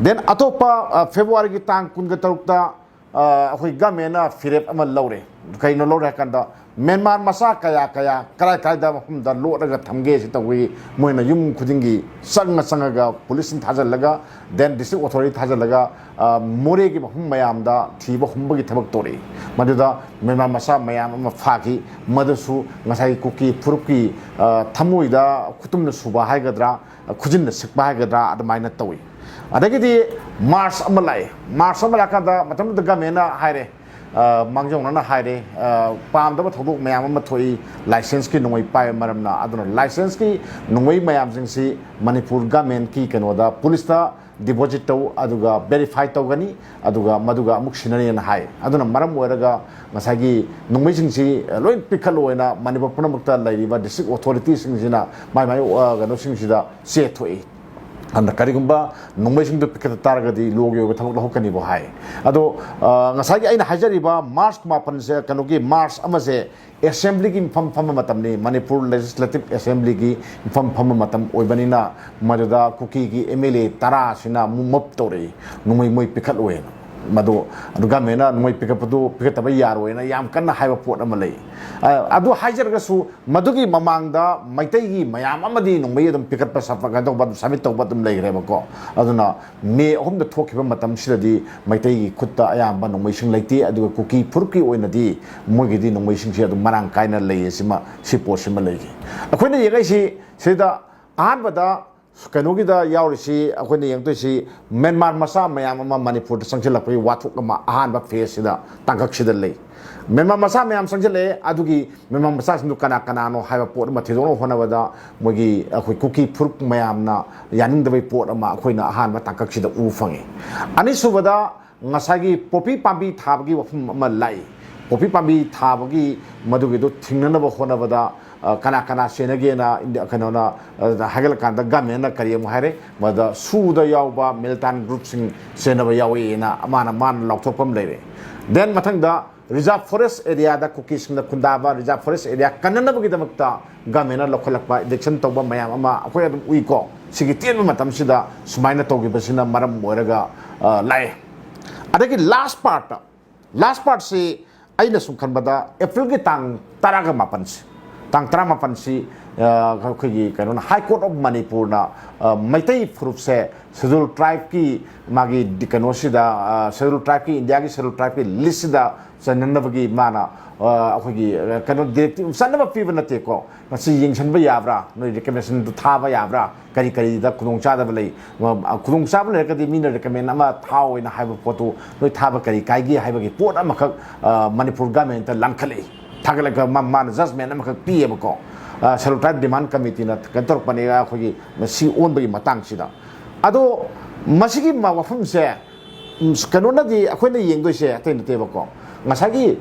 ꯗꯦꯟ ꯑꯇꯣꯞꯄ, ꯑ, ꯐꯦꯕ꯭ꯔꯨꯋꯥꯔꯤꯒꯤ ꯇꯥꯡ ꯀꯨꯟꯒ ꯇꯔꯨꯛꯇ, ꯑ, ꯑꯩꯈꯣꯏ ꯒꯃꯦꯟꯅ ꯐꯤꯔꯦꯞ ꯑꯃ ꯂꯧꯔꯦ꯫ ꯀꯩꯅꯣ ꯂꯧꯔꯦ ꯍꯥꯏ ꯀꯥꯟꯗ, ꯃ꯭ꯌꯥꯟꯃꯥꯔ ꯃꯆꯥ ꯀꯌꯥ ꯀꯌꯥ ꯀꯔꯥꯏ ꯀꯔꯥꯏꯗ ꯃꯐꯝꯗ ꯂꯣꯠꯂꯒ ꯊꯝꯒꯦ ꯁꯤ ꯇꯧꯕꯒꯤ ꯃꯣꯏꯅ ꯌꯨꯝ ꯈꯨꯗꯤꯡꯒꯤ ꯆꯪꯉ ꯆꯪꯉꯒ ꯄꯨꯂꯤꯁꯁꯤꯡ ꯊꯥꯖꯤꯜꯂꯒ, ꯗꯦꯟ ꯗꯤꯁꯇ꯭ꯔꯤꯛ ꯑꯣꯊꯣꯔꯤꯇꯤ ꯊꯥꯖꯤꯜꯂꯒ, ꯑ, ꯃꯣꯔꯦꯒꯤ ꯃꯐꯝ ꯃꯌꯥꯝꯗ ꯊꯤꯕ ꯍꯨꯝꯕꯒꯤ ꯊꯕꯛ ꯇꯧꯔꯛꯏ꯫ ꯃꯗꯨꯗ ꯃ꯭ꯌꯥꯟꯃꯥꯔ ꯃꯆꯥ ꯃꯌꯥꯝ ꯑꯃ ꯐꯥꯈꯤ꯫ ꯃꯗꯨꯁꯨ ꯉꯁꯥꯏꯒꯤ ꯀꯨꯀꯤ ꯐꯨꯔꯨꯞꯀꯤ, ꯑ, ꯊꯃꯣꯏꯗ ꯈꯨꯇꯨꯝꯅ ꯁꯨꯕ ꯍꯥꯏꯒꯗ꯭ꯔꯥ, ꯈꯨꯖꯤꯟꯅ ꯁꯤꯛꯄ ꯍꯥꯏꯒꯗ꯭ꯔꯥ, ꯑꯗꯨꯃꯥꯏꯅ ꯇꯧꯏ꯫ ꯑꯗꯒꯤꯗꯤ ꯃꯥꯔꯆ ꯑꯃ ꯂꯥꯛꯑꯦ꯫ ꯃꯥꯔꯆ ꯑꯃ ꯂꯥꯛꯀꯥꯟꯗ ꯃꯇꯝꯗꯨꯗ ꯒꯃꯦꯟꯅ ꯍꯥꯏꯔꯦ, ꯑ, ꯃꯥꯡꯖꯧꯅꯅ ꯍꯥꯏꯔꯦ, ꯑ, ꯄꯥꯝꯗꯕ ꯊꯧꯗꯣꯛ ꯃꯌꯥꯝ ꯑꯃ ꯊꯣꯛꯏ, ꯂꯥꯏꯁꯦꯟꯁꯀꯤ ꯅꯣꯡꯃꯩ ꯄꯥꯏꯕ ꯃꯔꯝꯅ꯫ ꯑꯗꯨꯅ ꯂꯥꯏꯁꯦꯟꯁꯀꯤ ꯅꯣꯡꯃꯩ ꯃꯌꯥꯝꯁꯤꯡꯁꯤ ꯃꯅꯤꯄꯨꯔ ꯒꯃꯦꯟꯀꯤ ꯀꯩꯅꯣꯗ, ꯄꯨꯂꯤꯁꯇ ꯗꯤꯄꯣꯖꯤꯠ ꯇꯧ, ꯑꯗꯨꯒ ꯚꯦꯔꯤꯐꯥꯏ ꯇꯧꯒꯅꯤ, ꯑꯗꯨꯒ ꯃꯗꯨꯒ ꯑꯃꯨꯛ ꯁꯤꯟꯅꯅꯤꯅ ꯍꯥꯏ꯫ ꯑꯗꯨꯅ ꯃꯔꯝ ꯑꯣꯏꯔꯒ ꯉꯁꯥꯏꯒꯤ ꯅꯣꯡꯃꯩꯁꯤꯡꯁꯤ ꯂꯣꯏ ꯄꯤꯈꯠꯂꯣꯅ ꯃꯅꯤꯄꯨꯔ ꯄꯨꯝꯅꯃꯛꯇ ꯂꯩꯔꯤꯕ ꯗꯤꯁꯇ꯭ꯔꯤꯛ ꯑꯣꯊꯣꯔꯤꯇꯤꯁꯤꯡꯁꯤꯅ ꯃꯥꯏ ꯃꯥꯏ, ꯑ, ꯀꯩꯅꯣꯁꯤꯡꯁꯤꯗ ꯆꯦ ꯊꯣꯛꯏ꯫ ꯑꯗꯨꯅ ꯀꯔꯤꯒꯨꯝꯕ ꯅꯣꯡꯃꯩꯁꯤꯡꯗꯨ ꯄꯤꯈꯠꯇ ꯇꯥꯔꯒꯗꯤ ꯂꯣꯒꯤ ꯑꯣꯏꯕ ꯊꯕꯛ ꯂꯧꯈꯠꯀꯅꯤꯕꯨ ꯍꯥꯏ꯫ ꯑꯗꯣ, ꯑ, ꯉꯁꯥꯏꯒꯤ ꯑꯩꯅ ꯍꯥꯏꯖꯔꯤꯕ ꯃꯥꯔꯆ ꯃꯥꯄꯟꯁꯦ, ꯀꯩꯅꯣꯒꯤ ꯃꯥꯔꯆ ꯑꯃꯁꯦ ꯑꯦꯁꯦꯝꯕ꯭ꯂꯤꯒꯤ ꯃꯤꯐꯝ ꯐꯝꯕ ꯃꯇꯝꯅꯤ, ꯃꯅꯤꯄꯨꯔ ꯂꯦꯖꯤꯁꯂꯦꯇꯤꯚ ꯑꯦꯁꯦꯝꯕ꯭ꯂꯤꯒꯤ ꯃꯤꯐꯝ ꯐꯝꯕ ꯃꯇꯝ ꯑꯣꯏꯕꯅꯤꯅ, ꯃꯗꯨꯗ ꯀꯨꯀꯤꯒꯤ ꯑꯦꯝ ꯑꯦꯜ ꯑꯦ ꯇꯔꯥꯁꯤꯅ ꯑꯃꯨꯛ ꯃꯞ ꯇꯧꯔꯛꯏ, ꯅꯣꯡꯃꯩ ꯃꯣꯏ ꯄꯤꯈꯠꯂꯣꯏꯅ꯫ ꯃꯗꯨ, ꯑꯗꯨ ꯒꯃꯦꯟꯅ ꯅꯣꯡꯃꯩ ꯄꯤꯈꯠꯄꯗꯨ, ꯄꯤꯈꯠꯇꯕ ꯌꯥꯔꯣꯏꯅ ꯌꯥꯝ ꯀꯟꯅ ꯍꯥꯏꯕ ꯄꯣꯠ ꯑꯃ ꯂꯩ꯫ ꯑ, ꯑꯗꯨ ꯍꯥꯏꯖꯔꯒꯁꯨ, ꯃꯗꯨꯒꯤ ꯃꯃꯥꯡꯗ ꯃꯩꯇꯩꯒꯤ ꯃꯌꯥꯝ ꯑꯃꯗꯤ ꯅꯣꯡꯃꯩ ꯑꯗꯨꯝ ꯄꯤꯈꯠꯄ, ꯁꯞ-, ꯀꯩꯅꯣ ꯇꯧꯕ, ꯑꯗꯨꯝ ꯁꯕꯃꯤꯠ ꯇꯧꯕ ꯑꯗꯨꯝ ꯂꯩꯈ꯭ꯔꯦꯕꯀꯣ꯫ ꯑꯗꯨꯅ ꯃꯦ ꯑꯍꯨꯝꯗ ꯊꯣꯛꯈꯤꯕ ꯃꯇꯝꯁꯤꯗꯗꯤ ꯃꯩꯇꯩꯒꯤ ꯈꯨꯠꯇ ꯑꯌꯥꯝꯕ ꯅꯣꯡꯃꯩꯁꯤꯡ ꯂꯩꯇꯦ, ꯑꯗꯨꯒ ꯀꯨꯀꯤ ꯐꯨꯔꯨꯞꯀꯤ ꯑꯣꯏꯅꯗꯤ ꯃꯣꯏꯒꯤꯗꯤ ꯅꯣꯡꯃꯩꯁꯤꯡꯁꯦ ꯑꯗꯨꯝ ꯃꯔꯥꯡ ꯀꯥꯏꯅ ꯂꯩꯌꯦ꯫ ꯁꯤꯃ, ꯁꯤ ꯄꯣꯠꯁꯤꯃ ꯂꯩꯈꯤ꯫ ꯑꯩꯈꯣꯏꯅ ꯌꯦꯡꯉꯛꯏꯁꯤ ꯁꯤꯗ ꯑꯍꯥꯟꯕꯗ ꯀꯩꯅꯣꯒꯤꯗ ꯌꯥꯎꯔꯤꯁꯤ, ꯑꯩꯈꯣꯏꯅ ꯌꯦꯡꯗꯣꯏꯁꯤ ꯃ꯭ꯌꯥꯟꯃꯥꯔ ꯃꯆꯥ ꯃꯌꯥꯝ ꯑꯃ ꯃꯅꯤꯄꯨꯔꯗ ꯆꯪꯁꯤꯜꯂꯛꯄꯒꯤ ꯋꯥꯊꯣꯛ ꯑꯃ ꯑꯍꯥꯟꯕ ꯐꯦꯁꯁꯤꯗ, ꯇꯥꯡꯀꯛꯁꯤꯗ ꯂꯩ꯫ ꯃ꯭ꯌꯥꯟꯃꯥꯔ ꯃꯆꯥ ꯃꯌꯥꯝ ꯆꯪꯁꯤꯜꯂꯛꯑꯦ, ꯑꯗꯨꯒꯤ ꯃ꯭ꯌꯥꯟꯃꯥꯔ ꯃꯆꯥꯁꯤꯡꯗꯨ ꯀꯅꯥ ꯀꯅꯥꯅꯣ ꯍꯥꯏꯕ ꯄꯣꯠ ꯑꯃ ꯊꯤꯗꯣꯛꯅꯕ ꯍꯣꯠꯅꯕꯗ ꯃꯣꯏꯒꯤ ꯑꯩꯈꯣꯏ ꯀꯨꯀꯤ ꯐꯨꯔꯨꯞ ꯃꯌꯥꯝꯅ ꯌꯥꯅꯤꯡꯗꯕꯒꯤ ꯄꯣꯠ ꯑꯃ ꯑꯩꯈꯣꯏꯅ ꯑꯍꯥꯟꯕ ꯇꯥꯡꯀꯛꯁꯤꯗ ꯎꯕ ꯐꯪꯉꯤ꯫ ꯑꯅꯤꯁꯨꯕꯗ ꯉꯁꯥꯏꯒꯤ ꯄꯣꯄꯤ ꯄꯥꯝꯕꯤ ꯊꯥꯕꯒꯤ ꯋꯥꯐꯝ ꯑꯃ ꯂꯥꯛꯏ꯫ ꯄꯣꯄꯤ ꯄꯥꯝꯕꯤ ꯊꯥꯕꯒꯤ ꯃꯗꯨꯒꯤꯗꯨ ꯊꯤꯡꯅꯅꯕ ꯍꯣꯠꯅꯕꯗ, ꯑ, ꯀꯅꯥ ꯀꯅꯥ ꯆꯦꯟꯅꯒꯦꯅ ꯏꯟꯗꯤ-, ꯀꯩꯅꯣꯅ, ꯑ, ꯍꯥꯏꯒꯠꯂꯀꯥꯟꯗ ꯒꯃꯦꯟꯅ ꯀꯔꯤ ꯑꯃꯨꯛ ꯍꯥꯏꯔꯦ? ꯃꯗ ꯁꯨꯗ ꯌꯥꯎꯕ ꯃꯤꯂꯤꯇꯥꯟ ꯒ꯭ꯔꯨꯞꯁꯤꯡ ꯆꯦꯟꯅꯕ ꯌꯥꯎꯏꯅ ꯃꯥꯅ, ꯃꯥꯅ ꯂꯥꯎꯊꯣꯛꯄ ꯑꯃ ꯂꯩꯔꯦ꯫ ꯗꯦꯟ ꯃꯊꯪꯗ ꯔꯤꯖꯥꯔꯚ ꯐꯣꯔꯦꯁ ꯑꯦꯔꯤꯌꯥꯗ ꯀꯨꯀꯤꯁꯤꯡꯅ ꯈꯨꯟꯗꯥꯕ ꯔꯤꯖꯥꯔꯚ ꯐꯣꯔꯦꯁ ꯑꯦꯔꯤꯌꯥ ꯀꯟꯅꯅꯕꯒꯤꯗꯃꯛꯇ ꯒꯃꯦꯟꯅ ꯂꯧꯈꯠꯂꯛꯄ ꯑꯦꯛꯁꯟ ꯇꯧꯕ ꯃꯌꯥꯝ ꯑꯃ ꯑꯩꯈꯣꯏ ꯑꯗꯨꯝ ꯎꯏꯀꯣ꯫ ꯁꯤꯒꯤ ꯇꯦꯟꯕ ꯃꯇꯝꯁꯤꯗ ꯁꯨꯃꯥꯏꯅ ꯇꯧꯈꯤꯕꯁꯤꯅ ꯃꯔꯝ ꯑꯣꯏꯔꯒ, ꯑ, ꯂꯥꯛꯑꯦ꯫ ꯑꯗꯒꯤ ꯂꯥꯁ ꯄꯥꯔꯠꯇ, ꯂꯥꯁ ꯄꯥꯔꯠꯁꯤ ꯑꯩꯅ ꯁꯨꯝ ꯈꯟꯕꯗ ꯑꯦꯄ꯭ꯔꯤꯜꯒꯤ ꯇꯥꯡ ꯇꯔꯥꯒ ꯃꯥꯄꯟꯁꯤ, ꯇꯥꯡ ꯇꯔꯥꯃꯥꯄꯟꯁꯤ, ꯑ, ꯑꯩꯈꯣꯏꯒꯤ ꯀꯩꯅꯣꯅ, ꯍꯥꯏ ꯀꯣꯔꯠ ꯑꯣꯐ ꯃꯅꯤꯄꯨꯔꯅ, ꯑ, ꯃꯩꯇꯩ ꯐꯨꯔꯨꯞꯁꯦ ꯁꯦꯗꯨꯜ ꯇ꯭ꯔꯥꯏꯕꯀꯤ ꯃꯥꯒꯤ ꯗꯤ-, ꯀꯩꯅꯣꯁꯤꯗ, ꯑ, ꯁꯦꯗꯨꯜ ꯇ꯭ꯔꯥꯏꯕꯀꯤ, ꯏꯟꯗꯤꯌꯥꯒꯤ ꯁꯦꯗꯨꯜ ꯇ꯭ꯔꯥꯏꯕꯀꯤ ꯂꯤꯁꯁꯤꯗ ꯆꯟꯅꯅꯕꯒꯤ ꯃꯥꯅ ꯑꯩꯈꯣꯏꯒꯤ ꯀꯩꯅꯣ ꯗꯤꯔꯦꯛꯇꯤꯞ ꯆꯟꯅꯕ ꯄꯤꯕ ꯅꯠꯇꯦꯀꯣ꯫ ꯃꯁꯤ ꯌꯦꯡꯁꯤꯟꯕ ꯌꯥꯕ꯭ꯔꯥ, ꯅꯣꯏ ꯔꯤꯀꯃꯦꯟꯗꯦꯁꯟꯗꯨ ꯊꯥꯕ ꯌꯥꯕ꯭ꯔꯥ, ꯀꯔꯤ ꯀꯔꯤꯗ ꯈꯨꯗꯣꯡꯆꯥꯗꯕ ꯂꯩ? ꯈꯨꯗꯣꯡꯆꯥꯕ ꯂꯩꯔꯒꯗꯤ ꯃꯤꯅ ꯔꯤꯀꯃꯦꯟ ꯑꯃ ꯊꯥꯎ ꯑꯣꯏꯅ ꯍꯥꯏꯕ ꯄꯣꯠꯇꯨ ꯅꯣꯏ ꯊꯥꯕ ꯀꯔꯤ ꯀꯥꯏꯒꯦ ꯍꯥꯏꯕꯒꯤ ꯄꯣꯠ ꯑꯃꯈꯛ ꯃꯅꯤꯄꯨꯔ ꯒꯃꯦꯟꯇ ꯂꯪꯈꯠꯂꯛꯏ꯫ ꯊꯥꯒꯠꯂꯒ ꯃꯥꯅ ꯖꯁꯃꯦꯟ ꯑꯃꯈꯛ ꯄꯤꯌꯦꯕꯀꯣ꯫ ꯁꯦꯗꯨꯜ ꯇ꯭ꯔꯥꯏꯕ ꯗꯤꯃꯥꯟ ꯀꯃꯤꯇꯤꯅ ꯀꯩꯅꯣ ꯇꯧꯔꯛꯄꯅꯦ ꯑꯩꯈꯣꯏꯒꯤ ꯁꯤ ꯑꯣꯟꯕꯒꯤ ꯃꯇꯥꯡꯁꯤꯗ꯫ ꯑꯗꯣ ꯃꯁꯤꯒꯤ ꯋꯥꯐꯝꯁꯦ ꯀꯩꯅꯣꯅꯗꯤ ꯑꯩꯈꯣꯏꯅ ꯌꯦꯡꯗꯣꯏꯁꯦ ꯑꯇꯩ ꯅꯠꯇꯦꯕꯀꯣ꯫ ꯉꯁꯥꯏꯒꯤ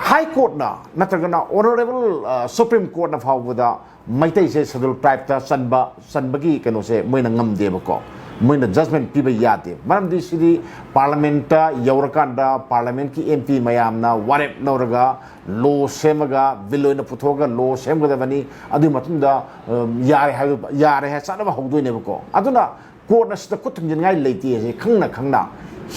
ꯍꯥꯏ ꯀꯣꯔꯠꯅ ꯅꯠꯇ꯭ꯔꯒꯅ ꯑꯣꯅꯔꯦꯕꯜ ꯁꯨꯄ꯭ꯔꯤꯝ ꯀꯣꯔꯠꯅ ꯐꯥꯎꯕꯗ ꯃꯩꯇꯩꯁꯦ ꯁꯦꯗꯨꯜ ꯇ꯭ꯔꯥꯏꯕꯇ ꯆꯟꯕ ꯆꯟꯕꯒꯤ ꯀꯩꯅꯣꯁꯦ ꯃꯣꯏꯅ ꯉꯝꯗꯦꯕꯀꯣ꯫ ꯃꯣꯏꯅ ꯖꯁꯃꯦꯟ ꯄꯤꯕ ꯌꯥꯗꯦ꯫ ꯃꯔꯝꯗꯤ ꯁꯤꯗꯤ ꯄꯥꯔꯂꯃꯦꯟꯇ ꯌꯧꯔꯀꯥꯟꯗ ꯄꯥꯔꯂꯃꯦꯟꯀꯤ ꯑꯦꯝ ꯄꯤ ꯃꯌꯥꯝꯅ ꯋꯥꯔꯦꯞ ꯂꯧꯔꯒ ꯂꯣ ꯁꯦꯝꯃꯒ, ꯕꯤꯜ ꯑꯣꯏꯅ ꯄꯨꯊꯣꯛꯑꯒ ꯂꯣ ꯁꯦꯝꯒꯗꯕꯅꯤ꯫ ꯑꯗꯨꯒꯤ ꯃꯇꯨꯡꯗ ꯌꯥꯔꯦ ꯍꯥꯏꯕ, ꯌꯥꯔꯦ ꯍꯥꯏ ꯆꯠꯅꯕ ꯍꯧꯗꯣꯏꯅꯦꯕꯀꯣ꯫ ꯑꯗꯨꯅ ꯀꯣꯔꯠꯅ ꯁꯤꯗ ꯈꯨꯠ ꯊꯤꯡꯖꯤꯟꯉꯥꯏ ꯂꯩꯇꯦ ꯍꯥꯏꯁꯦ ꯈꯪꯅ ꯈꯪꯅ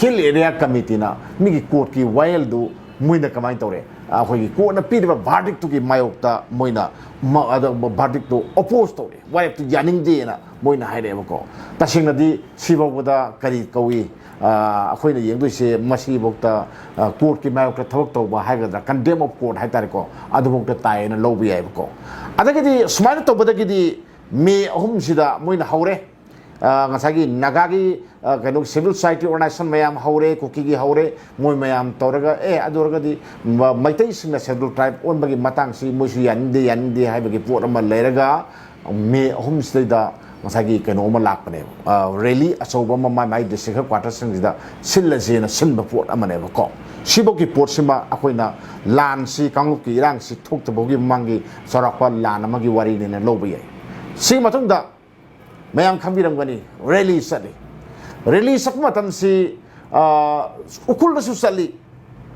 ꯍꯤꯜ ꯑꯦꯔꯤꯌꯥ ꯀꯃꯤꯇꯤꯅ ꯃꯤꯒꯤ ꯀꯣꯔꯠꯀꯤ ꯋꯥꯌꯦꯜꯗꯨ ꯃꯣꯏꯅ ꯀꯃꯥꯏꯅ ꯇꯧꯔꯦ? ꯑꯩꯈꯣꯏꯒꯤ ꯀꯣꯔꯠꯅ ꯄꯤꯔꯤꯕ ꯚꯥꯔꯗꯤꯛꯇꯨꯒꯤ ꯃꯥꯌꯣꯛꯇ ꯃꯣꯏꯅ ꯚꯥꯔꯗꯤꯛꯇꯨ ꯑꯣꯄꯣꯖ ꯇꯧꯔꯦ, ꯋꯥꯔꯦꯞꯇꯨ ꯌꯥꯅꯤꯡꯗꯦꯅ ꯃꯣꯏꯅ ꯍꯥꯏꯔꯛꯑꯦꯕꯀꯣ꯫ ꯇꯁꯦꯡꯅꯗꯤ ꯁꯤꯐꯥꯎꯕꯗ ꯀꯔꯤ ꯀꯧꯏ? ꯑꯩꯈꯣꯏꯅ ꯌꯦꯡꯗꯣꯏꯁꯦ ꯃꯁꯤꯐꯥꯎꯗ ꯀꯣꯔꯠꯀꯤ ꯃꯥꯌꯣꯛꯇ ꯊꯕꯛ ꯇꯧꯕ ꯍꯥꯏꯒꯗ꯭ꯔꯥ, ꯀꯟꯗꯦꯝ ꯑꯣꯐ ꯀꯣꯔꯠ ꯍꯥꯏꯇꯥꯔꯦꯀꯣ, ꯑꯗꯨꯐꯥꯎꯗ ꯇꯥꯏꯌꯦꯅ ꯂꯧꯕ ꯌꯥꯏꯕꯀꯣ꯫ ꯑꯗꯒꯤꯗꯤ ꯁꯨꯃꯥꯏꯅ ꯇꯧꯕꯗꯒꯤꯗꯤ ꯃꯦ ꯑꯍꯨꯝꯁꯤꯗ ꯃꯣꯏꯅ ꯍꯧꯔꯦ꯫ ꯉꯁꯥꯏꯒꯤ ꯅꯥꯒꯥꯒꯤ ꯀꯩꯅꯣ ꯁꯤꯚꯤꯜ ꯁꯣꯁꯥꯏꯇꯤ ꯑꯣꯔꯒꯅꯥꯏꯖꯦꯁꯟ ꯃꯌꯥꯝ ꯍꯧꯔꯦ, ꯀꯨꯀꯤꯒꯤ ꯍꯧꯔꯦ, ꯃꯣꯏ ꯃꯌꯥꯝ ꯇꯧꯔꯒ ꯑꯦ ꯑꯗꯨ ꯑꯣꯏꯔꯒꯗꯤ ꯃꯩꯇꯩꯁꯤꯡꯅ ꯁꯦꯗꯨꯜ ꯇ꯭ꯔꯥꯏꯕ ꯑꯣꯟꯕꯒꯤ ꯃꯇꯥꯡꯁꯤ ꯃꯣꯏꯁꯨ ꯌꯥꯅꯤꯡꯗꯦ ꯌꯥꯅꯤꯡꯗꯦ ꯍꯥꯏꯕꯒꯤ ꯄꯣꯠ ꯑꯃ ꯂꯩꯔꯒ ꯃꯦ ꯑꯍꯨꯝꯁꯤꯗꯩꯗ ꯉꯁꯥꯏꯒꯤ ꯀꯩꯅꯣ ꯑꯃ ꯂꯥꯛꯄꯅꯦꯕ, ꯔꯦꯂꯤ ꯑꯆꯧꯕ ꯑꯃ ꯃꯥꯏ ꯃꯥꯏ ꯗꯤꯁꯇ꯭ꯔꯤꯛ ꯍꯦꯗ ꯀ꯭ꯋꯥꯇꯔꯁꯤꯡꯁꯤꯗ ꯁꯤꯜꯂꯁꯦꯅ ꯁꯤꯟꯕ ꯄꯣꯠ ꯑꯃꯅꯦꯕꯀꯣ꯫ ꯁꯤꯐꯧꯒꯤ ꯄꯣꯠꯁꯤꯃ ꯑꯩꯈꯣꯏꯅ ꯂꯥꯟꯁꯤ, ꯀꯥꯡꯂꯨꯞꯀꯤ ꯏꯔꯥꯡꯁꯤ ꯊꯣꯛꯇꯕꯒꯤ ꯃꯃꯥꯡꯒꯤ ꯆꯥꯎꯔꯥꯛꯄ ꯂꯥꯟ ꯑꯃꯒꯤ ꯋꯥꯔꯤꯅꯦꯅ ꯂꯧꯕ ꯌꯥꯏ꯫ ꯁꯤꯒꯤ ꯃꯇꯨꯡꯗ ꯃꯌꯥꯝ ꯈꯪꯕꯤꯔꯝꯒꯅꯤ, ꯔꯦꯂꯤ ꯆꯠꯂꯤ꯫ ꯔꯦꯂꯤ ꯆꯠꯄ ꯃꯇꯝꯁꯤ ꯎꯈ꯭ꯔꯨꯜꯗꯁꯨ ꯆꯠꯂꯤ꯫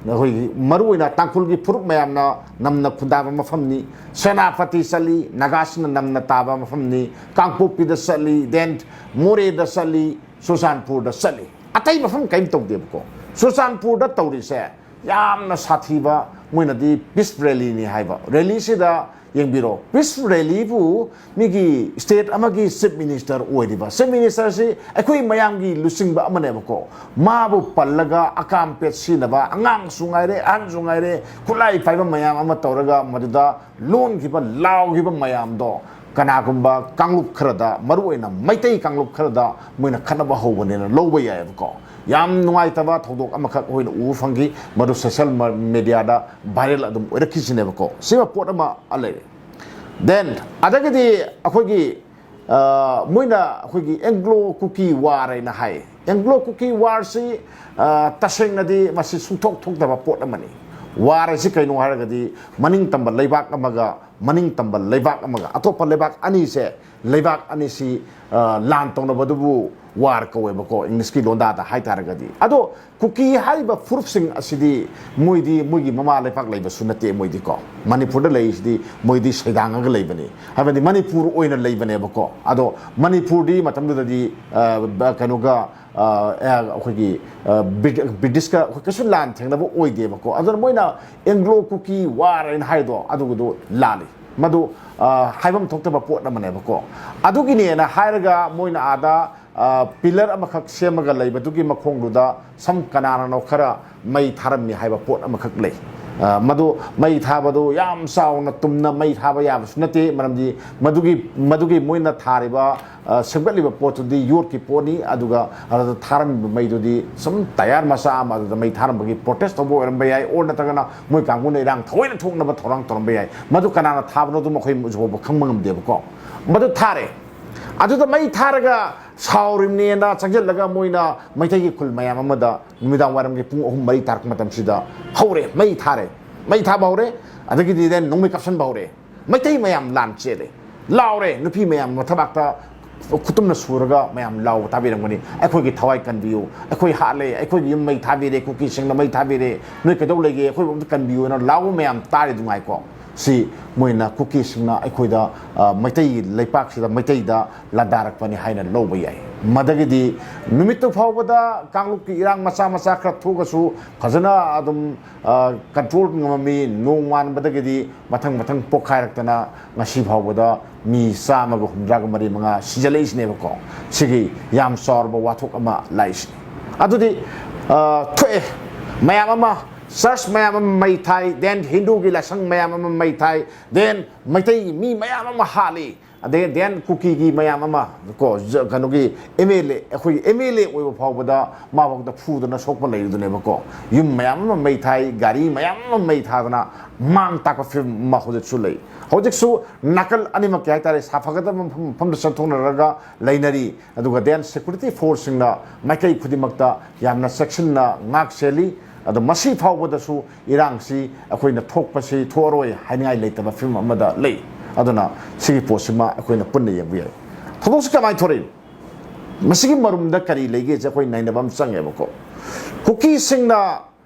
ꯑꯩꯈꯣꯏꯒꯤ ꯃꯔꯨꯑꯣꯏꯅ ꯇꯥꯡꯈꯨꯜꯒꯤ ꯐꯨꯔꯨꯞ ꯃꯌꯥꯝꯅ ꯅꯝꯅ ꯈꯨꯟꯗꯥꯕ ꯃꯐꯝꯅꯤ꯫ ꯁꯦꯅꯥꯄꯇꯤ ꯆꯠꯂꯤ, ꯅꯥꯒꯥꯁꯤꯡꯅ ꯅꯝꯅ ꯇꯥꯕ ꯃꯐꯝꯅꯤ꯫ ꯀꯥꯡꯄꯣꯛꯄꯤꯗ ꯆꯠꯂꯤ, ꯗꯦꯟ ꯃꯣꯔꯦꯗ ꯆꯠꯂꯤ, ꯆꯨꯔꯆꯥꯟꯄꯨꯔꯗ ꯆꯠꯂꯤ꯫ ꯑꯇꯩ ꯃꯐꯝ ꯀꯔꯤꯝ ꯇꯧꯗꯦꯕꯀꯣ꯫ ꯆꯨꯔꯆꯥꯟꯄꯨꯔꯗ ꯇꯧꯔꯤꯁꯦ ꯌꯥꯝꯅ ꯁꯥꯊꯤꯕ ꯃꯣꯏꯅꯗꯤ ꯄꯤꯁ ꯔꯦꯂꯤꯅꯤ ꯍꯥꯏꯕ꯫ ꯔꯦꯂꯤꯁꯤꯗ ꯌꯦꯡꯕꯤꯔꯣ, ꯄꯤꯁ ꯔꯦꯂꯤꯕꯨ ꯃꯤꯒꯤ ꯁ꯭ꯇꯦꯠ ꯑꯃꯒꯤ ꯆꯤꯐ ꯃꯤꯅꯤꯁꯇꯔ ꯑꯣꯏꯔꯤꯕ, ꯆꯤꯐ ꯃꯤꯅꯤꯁꯇꯔꯁꯤ ꯑꯩꯈꯣꯏ ꯃꯌꯥꯝꯒꯤ ꯂꯨꯆꯤꯡꯕ ꯑꯃꯅꯦꯕꯀꯣ, ꯃꯥꯕꯨ ꯄꯜꯂꯒ ꯑꯀꯥꯝ ꯄꯦꯠ ꯁꯤꯖꯤꯟꯅꯕ, ꯑꯉꯥꯡꯁꯨ ꯉꯥꯏꯔꯦ, ꯑꯍꯟꯁꯨ ꯉꯥꯏꯔꯦ, ꯈꯨꯠꯂꯥꯏ ꯄꯥꯏꯕ ꯃꯌꯥꯝ ꯑꯃ ꯇꯧꯔꯒ ꯃꯗꯨꯗ ꯂꯣꯟꯈꯤꯕ, ꯂꯥꯎꯈꯤꯕ ꯃꯌꯥꯝꯗꯣ ꯀꯅꯥꯒꯨꯝꯕ ꯀꯥꯡꯂꯨꯞ ꯈꯔꯗ, ꯃꯔꯨꯑꯣꯏꯅ ꯃꯩꯇꯩ ꯀꯥꯡꯂꯨꯞ ꯈꯔꯗ ꯃꯣꯏꯅ ꯈꯠꯅꯕ ꯍꯧꯕꯅꯦꯅ ꯂꯧꯕ ꯌꯥꯏꯑꯕꯀꯣ꯫ ꯌꯥꯝ ꯅꯨꯡꯉꯥꯏꯇꯕ ꯊꯧꯗꯣꯛ ꯑꯃꯈꯛ ꯑꯩꯈꯣꯏꯅ ꯎꯕ ꯐꯪꯈꯤ, ꯃꯗꯨ ꯁꯣꯁꯦꯜ ꯃꯦꯗꯤꯌꯥꯗ ꯚꯥꯏꯔꯦꯜ ꯑꯗꯨꯝ ꯑꯣꯏꯔꯛꯈꯤꯁꯤꯅꯦꯕꯀꯣ꯫ ꯁꯤꯃ ꯄꯣꯠ ꯑꯃ ꯂꯩꯔꯦ꯫ ꯗꯦꯟ ꯑꯗꯒꯤꯗꯤ ꯑꯩꯈꯣꯏꯒꯤ, ꯑ, ꯃꯣꯏꯅ ꯑꯩꯈꯣꯏꯒꯤ ꯑꯦꯡꯒ꯭ꯂꯣ ꯀꯨꯀꯤ ꯋꯥꯔ ꯍꯥꯏꯅ ꯍꯥꯏ꯫ ꯑꯦꯡꯒ꯭ꯂꯣ ꯀꯨꯀꯤ ꯋꯥꯔꯁꯤ, ꯑ, ꯇꯁꯦꯡꯅꯗꯤ ꯃꯁꯤ ꯁꯨꯡꯊꯣꯛ ꯊꯣꯛꯇꯕ ꯄꯣꯠ ꯑꯃꯅꯤ꯫ ꯋꯥꯔ ꯑꯁꯤ ꯀꯩꯅꯣ ꯍꯥꯏꯔꯒꯗꯤ, ꯃꯅꯤꯡ ꯇꯝꯕ ꯂꯩꯕꯥꯛ ꯑꯃꯒ ꯃꯅꯤꯡ ꯇꯝꯕ ꯂꯩꯕꯥꯛ ꯑꯃꯒ, ꯑꯇꯣꯞꯄ ꯂꯩꯕꯥꯛ ꯑꯅꯤꯁꯦ, ꯂꯩꯕꯥꯛ ꯑꯅꯤꯁꯤ, ꯑ, ꯂꯥꯟ ꯇꯧꯅꯕꯗꯨꯕꯨ ꯋꯥꯔ ꯀꯧꯋꯦꯕꯀꯣ, ꯏꯪꯂꯤꯁꯀꯤ ꯂꯣꯟꯗꯥꯗ ꯍꯥꯏꯇꯥꯔꯒꯗꯤ꯫ ꯑꯗꯣ ꯀꯨꯀꯤ ꯍꯥꯏꯔꯤꯕ ꯐꯨꯔꯨꯞꯁꯤꯡ ꯑꯁꯤꯗꯤ ꯃꯣꯏꯗꯤ ꯃꯣꯏꯒꯤ ꯃꯃꯥ ꯂꯩꯄꯥꯛ ꯂꯩꯕꯁꯨ ꯅꯠꯇꯦ ꯃꯣꯏꯗꯤꯀꯣ꯫ ꯃꯅꯤꯄꯨꯔꯗ ꯂꯩꯔꯤꯁꯤꯗꯤ ꯃꯣꯏꯗꯤ ꯁꯩꯗꯥꯡꯉꯒ ꯂꯩꯕꯅꯤ, ꯍꯥꯏꯕꯗꯤ ꯃꯅꯤꯄꯨꯔ ꯑꯣꯏꯅ ꯂꯩꯕꯅꯦꯕꯀꯣ꯫ ꯑꯗꯣ ꯃꯅꯤꯄꯨꯔꯗꯤ ꯃꯇꯝꯗꯨꯗꯗꯤ, ꯑ, ꯕ-, ꯀꯩꯅꯣꯒ, ꯑ, ꯑ, ꯑꯩꯈꯣꯏꯒꯤ, ꯑ, ꯕ꯭ꯔꯤ-, ꯕ꯭ꯔꯤꯇꯤꯁꯀ ꯑꯩꯈꯣꯏ ꯀꯩꯁꯨ ꯂꯥꯟ ꯊꯦꯡꯅꯕ ꯑꯣꯏꯗꯦꯕꯀꯣ꯫ ꯑꯗꯨꯅ ꯃꯣꯏꯅ ꯑꯦꯡꯒ꯭ꯂꯣ ꯀꯨꯀꯤ ꯋꯥꯔ ꯍꯥꯏꯅ ꯍꯥꯏꯗꯣ ꯑꯗꯨꯒꯤꯗꯣ ꯂꯥꯜꯂꯤ꯫ ꯃꯗꯨ, ꯑ, ꯍꯥꯏꯐꯝ ꯊꯣꯛꯇꯕ ꯄꯣꯠ ꯑꯃꯅꯦꯕꯀꯣ꯫ ꯑꯗꯨꯒꯤꯅꯦꯅ ꯍꯥꯏꯔꯒ ꯃꯣꯏꯅ ꯑꯥꯗ, ꯑ, ꯄꯤꯂꯔ ꯑꯃꯈꯛ ꯁꯦꯝꯃꯒ ꯂꯩꯕꯗꯨꯒꯤ ꯃꯈꯣꯡꯗꯨꯗ ꯁꯝ ꯀꯅꯥꯅꯅꯣ ꯈꯔ ꯃꯩ ꯊꯥꯔꯝꯃꯤ ꯍꯥꯏꯕ ꯄꯣꯠ ꯑꯃꯈꯛ ꯂꯩ꯫ ꯑ, ꯃꯗꯨ ꯃꯩ ꯊꯥꯕꯗꯨ ꯌꯥꯝ ꯆꯥꯎꯅ ꯇꯨꯝꯅ ꯃꯩ ꯊꯥꯕ ꯌꯥꯕꯁꯨ ꯅꯠꯇꯦ, ꯃꯔꯝꯗꯤ ꯃꯗꯨꯒꯤ, ꯃꯗꯨꯒꯤ ꯃꯣꯏꯅ ꯊꯥꯔꯤꯕ, ꯑ, ꯁꯦꯝꯒꯠꯂꯤꯕ ꯄꯣꯠꯇꯨꯗꯤ ꯌꯣꯠꯀꯤ ꯄꯣꯠꯅꯤ, ꯑꯗꯨꯒ ꯑꯗꯨꯗ ꯊꯥꯔꯝꯃꯤꯕ ꯃꯩꯗꯨꯗꯤ ꯁꯨꯝ ꯇꯌꯥꯔ ꯃꯆꯥ ꯑꯃ ꯑꯗꯨꯗ ꯃꯩ ꯊꯥꯔꯝꯕꯒꯤ ꯄ꯭ꯔꯣꯇꯦꯁ ꯇꯧꯕ ꯑꯣꯏꯔꯝꯕ ꯌꯥꯏ, ꯑꯣꯔ ꯅꯠꯇ꯭ꯔꯒꯅ ꯃꯣꯏ ꯀꯥꯡꯕꯨꯅ ꯏꯔꯥꯡ ꯊꯑꯣꯏꯅ ꯊꯣꯛꯅꯕ ꯊꯧꯔꯥꯡ ꯇꯧꯔꯝꯕ ꯌꯥꯏ꯫ ꯃꯗꯨ ꯀꯅꯥꯅ ꯊꯥꯕꯅꯣꯗꯨ ꯃꯈꯣꯏ ꯍꯧꯖꯤꯛ ꯐꯥꯎꯕ ꯈꯪꯕ ꯉꯝꯗꯦꯕꯀꯣ꯫ ꯃꯗꯨ ꯊꯥꯔꯦ꯫ ꯑꯗꯨꯗ ꯃꯩ ꯊꯥꯔꯒ ꯁꯥꯎꯔꯤꯕꯅꯦꯅ ꯆꯪꯁꯤꯜꯂꯒ ꯃꯣꯏꯅ ꯃꯩꯇꯩꯒꯤ ꯈꯨꯜ ꯃꯌꯥꯝ ꯑꯃꯗ ꯅꯨꯃꯤꯗꯥꯡ ꯋꯥꯏꯔꯝꯒꯤ ꯄꯨꯡ ꯑꯍꯨꯝ ꯃꯔꯤ ꯇꯥꯔꯛꯄ ꯃꯇꯝꯁꯤꯗ ꯍꯧꯔꯦ, ꯃꯩ ꯊꯥꯔꯦ, ꯃꯩ ꯊꯥꯕ ꯍꯧꯔꯦ꯫ ꯑꯗꯒꯤꯗꯤ then ꯅꯣꯡꯃꯩ ꯀꯥꯞꯁꯤꯟꯕ ꯍꯧꯔꯦ꯫ ꯃꯩꯇꯩ ꯃꯌꯥꯝ ꯂꯥꯟ ꯆꯦꯜꯂꯦ, ꯂꯥꯎꯔꯦ꯫ ꯅꯨꯄꯤ ꯃꯌꯥꯝ ꯃꯊꯕꯥꯛꯇ ꯈꯨꯇꯨꯝꯅ ꯁꯨꯔꯒ ꯃꯌꯥꯝ ꯂꯥꯎꯕ ꯇꯥꯕꯤꯔꯝꯒꯅꯤ, "ꯑꯩꯈꯣꯏꯒꯤ ꯊꯋꯥꯏ ꯀꯟꯕꯤꯌꯨ, ꯑꯩꯈꯣꯏ ꯍꯥꯠꯂꯦ, ꯑꯩꯈꯣꯏꯒꯤ ꯌꯨꯝ ꯃꯩ ꯊꯥꯕꯤꯔꯦ, ꯀꯨꯀꯤꯁꯤꯡꯅ ꯃꯩ ꯊꯥꯕꯤꯔꯦ, ꯅꯣꯏ ꯀꯩꯗꯧ ꯂꯩꯒꯦ, ꯑꯩꯈꯣꯏꯕꯨ ꯑꯝꯇ ꯀꯟꯕꯤꯌꯨ" ꯍꯥꯏꯅ ꯂꯥꯎꯕ ꯃꯌꯥꯝ ꯇꯥꯔꯤ ꯅꯨꯡꯉꯥꯏꯀꯣ꯫ ꯁꯤ ꯃꯣꯏꯅ ꯀꯨꯀꯤꯁꯤꯡꯅ ꯑꯩꯈꯣꯏꯗ, ꯑ, ꯃꯩꯇꯩ ꯂꯩꯄꯥꯛꯁꯤꯗ ꯃꯩꯇꯩꯗ ꯂꯥꯟꯗꯥꯔꯛꯄꯅꯤ ꯍꯥꯏꯅ ꯂꯧꯕ ꯌꯥꯏ꯫ ꯃꯗꯒꯤꯗꯤ ꯅꯨꯃꯤꯠꯇꯨ ꯐꯥꯎꯕꯗ ꯀꯥꯡꯂꯨꯞꯀꯤ ꯏꯔꯥꯡ ꯃꯆꯥ ꯃꯆꯥ ꯈꯔ ꯊꯣꯛꯑꯁꯨ ꯐꯖꯅ ꯑꯗꯨꯝ, ꯑ, control ꯉꯝꯃꯝꯃꯤ꯫ ꯅꯣꯡ ꯉꯥꯟꯕꯗꯒꯤꯗꯤ ꯃꯊꯪ ꯃꯊꯪ ꯄꯣꯛꯈꯥꯏꯔꯛꯇꯅ ꯉꯁꯤ ꯐꯥꯎꯕꯗ ꯃꯤ ꯆꯥꯝꯃꯒ ꯍꯨꯝꯗ꯭ꯔꯥꯒ ꯃꯔꯤ ꯃꯉꯥ ꯁꯤꯖꯜꯂꯛꯏꯁꯤꯅꯦꯕꯀꯣ꯫ ꯁꯤꯒꯤ ꯌꯥꯝ ꯆꯥꯎꯔꯕ ꯋꯥꯊꯣꯛ ꯑꯃ ꯂꯥꯛꯏꯁꯤꯅꯤ꯫ ꯑꯗꯨꯗꯤ, ꯑ, ꯊꯣꯛꯑꯦ, ꯃꯌꯥꯝ ꯑꯃ, church ꯃꯌꯥꯝ ꯑꯃ ꯃꯩ ꯊꯥꯏ, then ꯍꯤꯟꯗꯨꯒꯤ ꯂꯥꯏꯁꯪ ꯃꯌꯥꯝ ꯑꯃ ꯃꯩ ꯊꯥꯏ, then ꯃꯩꯇꯩꯒꯤ ꯃꯤ ꯃꯌꯥꯝ ꯑꯃ ꯍꯥꯠꯂꯤ, ꯑꯗꯩ then ꯀꯨꯀꯤꯒꯤ ꯃꯌꯥꯝ ꯑꯃ ꯀꯣ, ꯖ-, ꯀꯩꯅꯣꯒꯤ M L A, ꯑꯩꯈꯣꯏꯒꯤ M L A ꯑꯣꯏꯕ ꯐꯥꯎꯕꯗ ꯃꯥ ꯐꯥꯎꯗ ꯐꯨꯗꯅ ꯁꯣꯛꯄ ꯂꯩꯔꯤꯗꯨꯅꯦꯕꯀꯣ꯫ ꯌꯨꯝ ꯃꯌꯥꯝ ꯑꯃ ꯃꯩ ꯊꯥꯏ, ꯒꯥꯔꯤ ꯃꯌꯥꯝ ꯑꯃ ꯃꯩ ꯊꯥꯗꯅ ꯃꯥꯡ ꯇꯥꯛꯄ ꯐꯤꯕꯝ ꯑꯃ ꯍꯧꯖꯤꯛꯁꯨ ꯂꯩ꯫ ꯍꯧꯖꯤꯛꯁꯨ ꯅꯥꯀꯜ ꯑꯅꯤꯃꯛꯀꯤ ꯍꯥꯏꯇꯥꯔꯦ, ꯁꯥꯐꯒꯗꯕ ꯃꯐꯝ, ꯃꯐꯝꯗ ꯆꯠꯊꯣꯛꯅꯔꯒ ꯂꯩꯅꯔꯤ꯫ ꯑꯗꯨꯒ then security forceꯁꯤꯡꯅ ꯃꯥꯏꯀꯩ ꯈꯨꯗꯤꯡꯃꯛꯇ ꯌꯥꯝꯅ ꯆꯦꯛꯁꯤꯟꯅ ꯉꯥꯛ ꯁꯦꯜꯂꯤ꯫ ꯑꯗꯣ ꯃꯁꯤ ꯐꯥꯎꯕꯗꯁꯨ ꯏꯔꯥꯡꯁꯤ ꯑꯩꯈꯣꯏꯅ ꯊꯣꯛꯄꯁꯤ ꯊꯣꯛꯑꯔꯣꯏ ꯍꯥꯏꯅꯤꯡꯉꯥꯏ ꯂꯩꯇꯕ ꯐꯤꯕꯝ ꯑꯃꯗ ꯂꯩ꯫ ꯑꯗꯨꯅ ꯁꯤꯒꯤ ꯄꯣꯠꯁꯤꯃ ꯑꯩꯈꯣꯏꯅ ꯄꯨꯟꯅ ꯌꯦꯡꯕ ꯌꯥꯏ꯫ ꯊꯧꯗꯣꯛꯁꯤ ꯀꯃꯥꯏꯅ ꯊꯣꯔꯛꯏ? ꯃꯁꯤꯒꯤ ꯃꯔꯨꯝꯗ ꯀꯔꯤ ꯂꯩꯒꯦꯁꯦ ꯑꯩꯈꯣꯏ ꯅꯩꯅꯕ ꯑꯃ ꯆꯪꯉꯦꯕꯀꯣ꯫ ꯀꯨꯀꯤꯁꯤꯡꯅ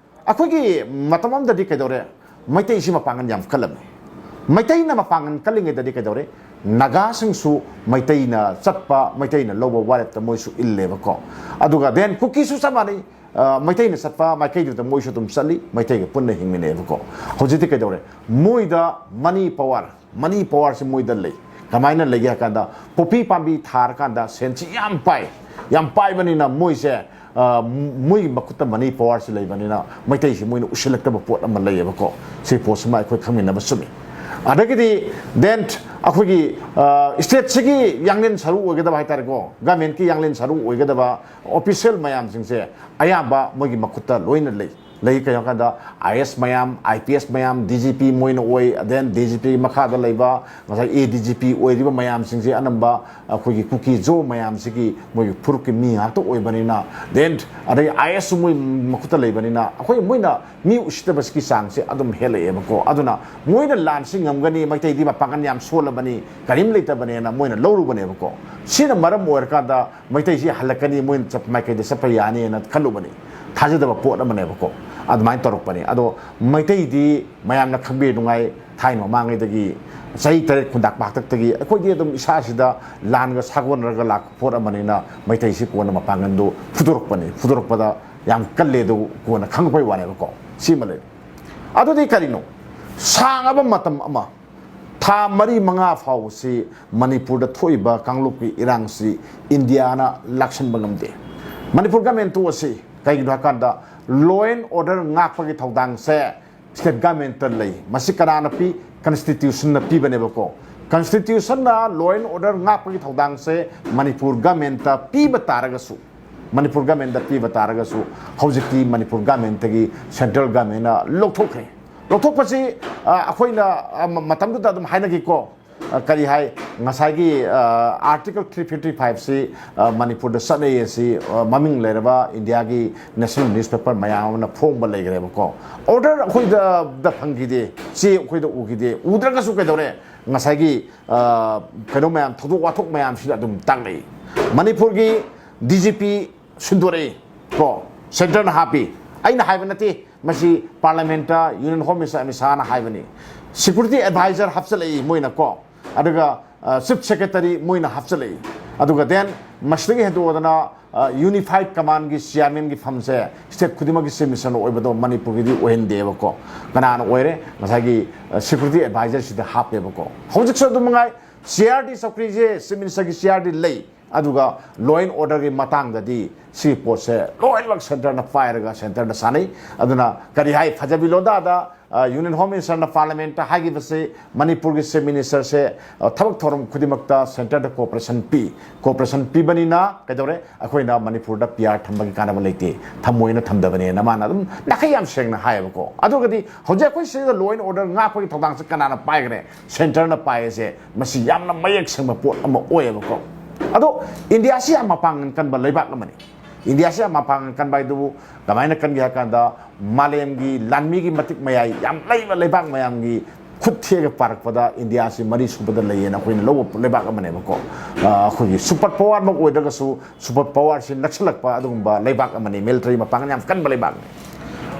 ꯑꯩꯈꯣꯏꯒꯤ ꯃꯇꯝ ꯑꯃꯗꯗꯤ ꯀꯩꯗꯧꯔꯦ? ꯃꯩꯇꯩꯁꯤ ꯃꯄꯥꯡꯒꯜ ꯌꯥꯝ ꯀꯜꯂꯝꯃꯤ꯫ ꯃꯩꯇꯩꯅ ꯃꯄꯥꯡꯒꯜ ꯀꯜꯂꯤꯉꯩꯗꯗꯤ ꯀꯩꯗꯧꯔꯦ? ꯅꯥꯒꯥꯁꯤꯡꯁꯨ ꯃꯩꯇꯩꯅ ꯆꯠꯄ, ꯃꯩꯇꯩꯅ ꯂꯧꯕ ꯋꯥꯔꯦꯞꯇ ꯃꯣꯏꯁꯨ ꯏꯜꯂꯦꯕꯀꯣ꯫ ꯑꯗꯨꯒ then ꯀꯨꯀꯤꯁꯨ ꯆꯞ ꯃꯥꯟꯅꯩ꯫ ꯑ, ꯃꯩꯇꯩꯅ ꯆꯠꯄ ꯃꯥꯏꯀꯩꯗꯨꯗ ꯃꯣꯏꯁꯨ ꯑꯗꯨꯝ ꯆꯠꯂꯤ, ꯃꯩꯇꯩꯒ ꯄꯨꯟꯅ ꯍꯤꯡꯃꯤꯟꯅꯩꯑꯕꯀꯣ꯫ ꯍꯧꯖꯤꯛꯇꯤ ꯀꯩꯗꯧꯔꯦ? ꯃꯣꯏꯗ money power, money powerꯁꯤ ꯃꯣꯏꯗ ꯂꯩ꯫ ꯀꯃꯥꯏꯅ ꯂꯩꯒꯦ ꯍꯥꯏ ꯀꯥꯟꯗ, ꯄꯣꯄꯤ ꯄꯥꯝꯕꯤ ꯊꯥꯔꯀꯥꯟꯗ ꯁꯦꯟꯁꯤ ꯌꯥꯝ ꯄꯥꯏ꯫ ꯌꯥꯝ ꯄꯥꯏꯕꯅꯤꯅ ꯃꯣꯏꯁꯦ, ꯑ, ꯃꯣꯏꯒꯤ ꯃꯈꯨꯠꯇ money powerꯁꯤ ꯂꯩꯕꯅꯤꯅ ꯃꯩꯇꯩꯁꯤ ꯃꯣꯏꯅ ꯎꯁꯤꯜꯂꯛꯇꯕ ꯄꯣꯠ ꯑꯃ ꯂꯩꯌꯦꯕꯀꯣ꯫ ꯁꯤ ꯄꯣꯠꯁꯤꯃ ꯑꯩꯈꯣꯏ ꯈꯪꯃꯤꯟꯅꯕ ꯆꯨꯝꯃꯤ꯫ ꯑꯗꯒꯤꯗꯤ then ꯑꯩꯈꯣꯏꯒꯤ, ꯑ, stateꯁꯤꯒꯤ ꯌꯥꯡꯂꯦꯟ ꯁꯔꯨ ꯑꯣꯏꯒꯗꯕ ꯍꯥꯏꯇꯥꯔꯦꯀꯣ, governmentꯀꯤ ꯌꯥꯡꯂꯦꯟ ꯁꯔꯨ ꯑꯣꯏꯒꯗꯕ official ꯃꯌꯥꯝꯁꯤꯡꯁꯦ ꯑꯌꯥꯝꯕ ꯃꯣꯏꯒꯤ ꯃꯈꯨꯠꯇ ꯂꯣꯏꯅ ꯂꯩ꯫ ꯂꯩ ꯀꯩꯅꯣ ꯍꯥꯏ ꯀꯥꯟꯗ IAS ꯃꯌꯥꯝ, IPS ꯃꯌꯥꯝ, DGP ꯃꯣꯏꯅ ꯑꯣꯏ, then DGP ꯃꯈꯥꯗ ꯂꯩꯕ ꯉꯁꯥꯏ ADGP ꯑꯣꯏꯔꯤꯕ ꯃꯌꯥꯝꯁꯤꯡꯁꯦ ꯑꯅꯝꯕ ꯑꯩꯈꯣꯏꯒꯤ ꯀꯨꯀꯤ ꯖꯣ ꯃꯌꯥꯝꯁꯤꯒꯤ ꯃꯣꯏꯒꯤ ꯐꯨꯔꯨꯞꯀꯤ ꯃꯤ ꯉꯥꯛꯇ ꯑꯣꯏꯕꯅꯤꯅ, then ꯑꯗꯩ IASꯁꯨ ꯃꯣꯏ ꯃꯈꯨꯠꯇ ꯂꯩꯕꯅꯤꯅ ꯑꯩꯈꯣꯏ ꯃꯣꯏꯅ ꯃꯤ ꯎꯁꯤꯠꯇꯕꯁꯤꯒꯤ ꯆꯥꯡꯁꯦ ꯑꯗꯨꯝ ꯍꯦꯜꯂꯛꯑꯦꯕꯀꯣ꯫ ꯑꯗꯨꯅ ꯃꯣꯏꯅ ꯂꯥꯟꯁꯤ ꯉꯝꯒꯅꯤ, ꯃꯩꯇꯩꯗꯤ ꯃꯄꯥꯡꯒꯜ ꯌꯥꯝ ꯁꯣꯜꯂꯕꯅꯤ, ꯀꯔꯤꯝ ꯂꯩꯇꯕꯅꯦꯅ ꯃꯣꯏꯅ ꯂꯧꯔꯨꯕꯅꯦꯕꯀꯣ꯫ ꯁꯤꯅ ꯃꯔꯝ ꯑꯣꯏꯔꯀꯥꯟꯗ ꯃꯩꯇꯩꯁꯤ ꯍꯜꯂꯛꯀꯅꯤ, ꯃꯣꯏꯅ ꯆꯠꯄ ꯃꯥꯏꯀꯩꯗ ꯆꯠꯄ ꯌꯥꯅꯤꯅ ꯈꯜꯂꯨꯕꯅꯤ꯫ ꯊꯥꯖꯗꯕ ꯄꯣꯠ ꯑꯃꯅꯦꯕꯀꯣ꯫ ꯑꯗꯨꯃꯥꯏꯅ ꯇꯧꯔꯛꯄꯅꯤ꯫ ꯑꯗꯣ ꯃꯩꯇꯩꯗꯤ ꯃꯌꯥꯝꯅ ꯈꯪꯕꯤꯅꯉꯥꯏ, ꯊꯥꯏꯅ ꯃꯃꯥꯡꯉꯩꯗꯒꯤ, ꯆꯍꯤ ꯇꯔꯦꯠ ꯈꯨꯟꯗꯥꯛ ꯄꯥꯛꯇꯛꯇꯒꯤ ꯑꯩꯈꯣꯏꯗꯤ ꯑꯗꯨꯝ ꯏꯁꯥꯁꯤꯗ ꯂꯥꯟꯒ ꯁꯥꯒꯣꯟꯅꯔꯒ ꯂꯥꯛꯄ ꯄꯣꯠ ꯑꯃꯅꯤꯅ, ꯃꯩꯇꯩꯁꯤ ꯀꯣꯟꯅ ꯃꯄꯥꯡꯒꯜꯗꯨ ꯐꯨꯗꯣꯔꯛꯄꯅꯤ꯫ ꯐꯨꯗꯣꯔꯛꯄꯗ ꯌꯥꯝ ꯀꯜꯂꯦ ꯑꯗꯨ ꯀꯣꯟꯅ ꯈꯪꯉꯛꯄꯩ ꯋꯥꯅꯦꯕꯀꯣ꯫ ꯁꯤꯃ ꯂꯩꯔꯦ꯫ ꯑꯗꯨꯗꯤ ꯀꯔꯤꯅꯣ? ꯁꯥꯡꯉꯕ ꯃꯇꯝ ꯑꯃ, ꯊꯥ ꯃꯔꯤ ꯃꯉꯥ ꯐꯥꯎꯕꯁꯤ ꯃꯅꯤꯄꯨꯔꯗ ꯊꯣꯛꯏꯕ ꯀꯥꯡꯂꯨꯞꯀꯤ ꯏꯔꯥꯡꯁꯤ ꯏꯟꯗꯤꯌꯥꯅ ꯂꯥꯛꯁꯤꯟꯕ ꯉꯝꯗꯦ꯫ ꯃꯅꯤꯄꯨꯔ ꯒꯃꯦꯟ ꯇꯣꯛꯑꯁꯤ꯫ ꯀꯩꯒꯤꯅꯣ ꯍꯥꯏꯀꯥꯟꯗ, law and order ꯉꯥꯛꯄꯒꯤ ꯊꯧꯗꯥꯡꯁꯦ state government ꯂꯩ꯫ ꯃꯁꯤ ꯀꯅꯥꯅ ꯄꯤ? Constitutionꯅ ꯄꯤꯕꯅꯦꯕꯀꯣ꯫ Constitutionꯅ law and order ꯉꯥꯛꯄꯒꯤ ꯊꯧꯗꯥꯡꯁꯦ ꯃꯅꯤꯄꯨꯔ governmentꯇ ꯄꯤꯕ ꯇꯥꯔꯒꯁꯨ, ꯃꯅꯤꯄꯨꯔ governmentꯇ ꯄꯤꯕ ꯇꯥꯔꯒꯁꯨ, ꯍꯧꯖꯤꯛꯇꯤ ꯃꯅꯤꯄꯨꯔ governmentꯇꯒꯤ central governmentꯅ ꯂꯧꯊꯣꯛꯈ꯭ꯔꯦ꯫ ꯂꯧꯊꯣꯛꯄꯁꯤ, ꯑ, ꯑꯩꯈꯣꯏꯅ, ꯑ, ꯃ-, ꯃꯇꯝꯗꯨꯗ ꯑꯗꯨꯝ ꯍꯥꯏꯅꯈꯤꯀꯣ꯫ ꯑ, ꯀꯔꯤ ꯍꯥꯏ? ꯉꯁꯥꯏꯒꯤ, ꯑ, Article three fifty five ꯁꯤ, ꯑ, ꯃꯅꯤꯄꯨꯔꯗ ꯆꯠꯅꯩ ꯑꯁꯤ, ꯑ, ꯃꯃꯤꯡ ꯂꯩꯔꯕ ꯏꯟꯗꯤꯌꯥꯒꯤ national newspaper ꯃꯌꯥꯝ ꯑꯃꯅ ꯐꯣꯡꯕ ꯂꯩꯈ꯭ꯔꯦꯕꯀꯣ꯫ Order ꯑꯩꯈꯣꯏꯗ ꯗ ꯐꯪꯈꯤꯗꯦ, ꯆꯦ ꯑꯩꯈꯣꯏꯗ ꯎꯈꯤꯗꯦ꯫ ꯎꯗ꯭ꯔꯒꯁꯨ ꯀꯩꯗꯧꯔꯦ? ꯉꯁꯥꯏꯒꯤ, ꯑ, ꯀꯩꯅꯣ ꯃꯌꯥꯝ, ꯊꯧꯗꯣꯛ ꯋꯥꯊꯣꯛ ꯃꯌꯥꯝꯁꯤꯅ ꯑꯗꯨꯝ ꯇꯥꯛꯂꯛꯏ꯫ ꯃꯅꯤꯄꯨꯔꯒꯤ DGP ꯁꯤꯟꯗꯣꯔꯛꯏ ꯀꯣ, centreꯅ ꯍꯥꯞꯄꯤ꯫ ꯑꯩꯅ ꯍꯥꯏꯕ ꯅꯠꯇꯦ, ꯃꯁꯤ parliamentꯇ Union Home Minister ꯑꯃꯤꯠ ꯁꯥꯍꯅ ꯍꯥꯏꯕꯅꯤ꯫ Security adviser ꯍꯥꯞꯆꯤꯜꯂꯛꯏ ꯃꯣꯏꯅ ꯀꯣ, ꯑꯗꯨꯒ, ꯑ, chief secretary ꯃꯣꯏꯅ ꯍꯥꯞꯆꯤꯜꯂꯛꯏ꯫ ꯑꯗꯨꯒ then ꯃꯁꯤꯗꯒꯤ ꯍꯦꯟꯗꯣꯛꯑꯗꯅ, ꯑ, unified commandꯒꯤ chairmanꯒꯤ ꯐꯝꯁꯦ state ꯈꯨꯗꯤꯡꯃꯛꯀꯤ chief ministerꯅ ꯑꯣꯏꯕꯗꯣ ꯃꯅꯤꯄꯨꯔꯒꯤꯗꯤ ꯑꯣꯏꯍꯟꯗꯦꯕꯀꯣ꯫ ꯀꯅꯥꯅ ꯑꯣꯏꯔꯦ? ꯉꯁꯥꯏꯒꯤ, ꯑ, security adviserꯁꯤꯗ ꯍꯥꯞꯄꯦꯕꯀꯣ꯫ ꯍꯧꯖꯤꯛꯁꯨ ꯑꯗꯨꯝ ꯃꯉꯥꯏ, CRD ꯆꯧꯀ꯭ꯔꯤꯁꯦ chief ministerꯒꯤ CRD ꯂꯩ꯫ ꯑꯗꯨꯒ law and orderꯒꯤ ꯃꯇꯥꯡꯗꯗꯤ ꯁꯤꯒꯤ ꯄꯣꯠꯁꯦ ꯂꯣꯏꯅꯃꯛ centreꯅ ꯄꯥꯏꯔꯒ centreꯗ ꯁꯥꯟꯅꯩ꯫ ꯑꯗꯨꯅ ꯀꯔꯤ ꯍꯥꯏ, ꯐꯖꯕꯤ ꯂꯣꯗꯥꯗ, ꯑ, Union Home Ministerꯅ parliamentꯇ ꯍꯥꯏꯈꯤꯕꯁꯤ, ꯃꯅꯤꯄꯨꯔꯒꯤ chief ministerꯁꯦ, ꯑ, ꯊꯕꯛ ꯊꯧꯔꯝ ꯈꯨꯗꯤꯡꯃꯛꯇ centreꯗ cooperation ꯄꯤ꯫ Cooperation ꯄꯤꯕꯅꯤꯅ ꯀꯩꯗꯧꯔꯦ? ꯑꯩꯈꯣꯏꯅ ꯃꯅꯤꯄꯨꯔꯗ PR ꯊꯝꯕꯒꯤ ꯀꯥꯟꯅꯕ ꯂꯩꯇꯦ, ꯊꯝꯃꯣꯏꯅ ꯊꯝꯗꯕꯅꯦꯅ ꯃꯥꯅ ꯑꯗꯨꯝ ꯅꯥꯈꯩ ꯌꯥꯝ ꯁꯦꯡꯅ ꯍꯥꯏꯌꯦꯕꯀꯣ꯫ ꯑꯗꯨꯒꯗꯤ ꯍꯧꯖꯤꯛ ꯑꯩꯈꯣꯏ ꯁꯤꯗ law and order ꯉꯥꯛꯄꯒꯤ ꯊꯧꯗꯥꯡꯁꯦ ꯀꯅꯥꯅ ꯄꯥꯏꯈ꯭ꯔꯦ? Centreꯅ ꯄꯥꯏꯔꯤꯁꯦ, ꯃꯁꯤ ꯌꯥꯝꯅ ꯃꯌꯦꯛ ꯁꯦꯡꯕ ꯄꯣꯠ ꯑꯃ ꯑꯣꯏꯌꯦꯕꯀꯣ꯫ ꯑꯗꯣ ꯏꯟꯗꯤꯌꯥꯁꯤ ꯌꯥꯝ ꯃꯄꯥꯡꯒꯜ ꯀꯟꯕ ꯂꯩꯕꯥꯛ ꯑꯃꯅꯤ꯫ ꯏꯟꯗꯤꯌꯥꯁꯤ ꯌꯥꯝ ꯃꯄꯥꯡꯒꯜ ꯀꯟꯕ ꯍꯥꯏꯗꯨꯕꯨ ꯀꯃꯥꯏꯅ ꯀꯟꯒꯦ ꯍꯥꯏ ꯀꯥꯟꯗ, ꯃꯥꯂꯦꯝꯒꯤ ꯂꯥꯟꯃꯤꯒꯤ ꯃꯇꯤꯛ ꯃꯌꯥꯏ ꯌꯥꯝ ꯂꯩꯕ ꯂꯩꯕꯥꯛ ꯃꯌꯥꯝꯒꯤ ꯈꯨꯠ ꯊꯦꯛꯑꯒ ꯄꯥꯔꯛꯄꯗ ꯏꯟꯗꯤꯌꯥꯁꯤ ꯃꯔꯤ ꯁꯨꯕꯗ ꯂꯩꯌꯦꯅ ꯑꯩꯈꯣꯏꯅ ꯂꯧꯕ ꯂꯩꯕꯥꯛ ꯑꯃꯅꯦꯕꯀꯣ꯫ ꯑ, ꯑꯩꯈꯣꯏꯒꯤ super powerꯃꯛ ꯑꯣꯏꯗ꯭ꯔꯒꯁꯨ, super powerꯁꯤ ꯅꯛꯁꯤꯜꯂꯛꯄ ꯑꯗꯨꯒꯨꯝꯕ ꯂꯩꯕꯥꯛ ꯑꯃꯅꯤ, military ꯃꯄꯥꯡꯒꯜ ꯌꯥꯝ ꯀꯟꯕ ꯂꯩꯕꯥꯛꯅꯤ꯫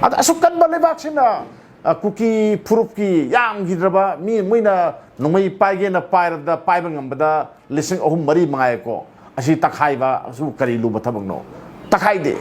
ꯑꯗ ꯑꯁꯨꯛ ꯀꯟꯕ ꯂꯩꯕꯥꯛꯁꯤꯅ ꯑ, ꯀꯨꯀꯤ ꯐꯨꯔꯨꯞꯀꯤ ꯌꯥꯝꯈꯤꯗ꯭ꯔꯕ ꯃꯤ, ꯃꯣꯏꯅ ꯅꯣꯡꯃꯩ ꯄꯥꯏꯒꯦꯅ ꯄꯥꯏꯔꯕꯗ, ꯄꯥꯏꯕ ꯉꯝꯕꯗ ꯂꯤꯁꯤꯡ ꯑꯍꯨꯝ ꯃꯔꯤ ꯃꯉꯥꯏꯀꯣ꯫ ꯑꯁꯤ ꯇꯛꯈꯥꯏꯕ ꯑꯁꯤꯕꯨ ꯀꯔꯤ ꯂꯨꯕ ꯊꯕꯛꯅꯣ? ꯇꯛꯈꯥꯏꯗꯦ꯫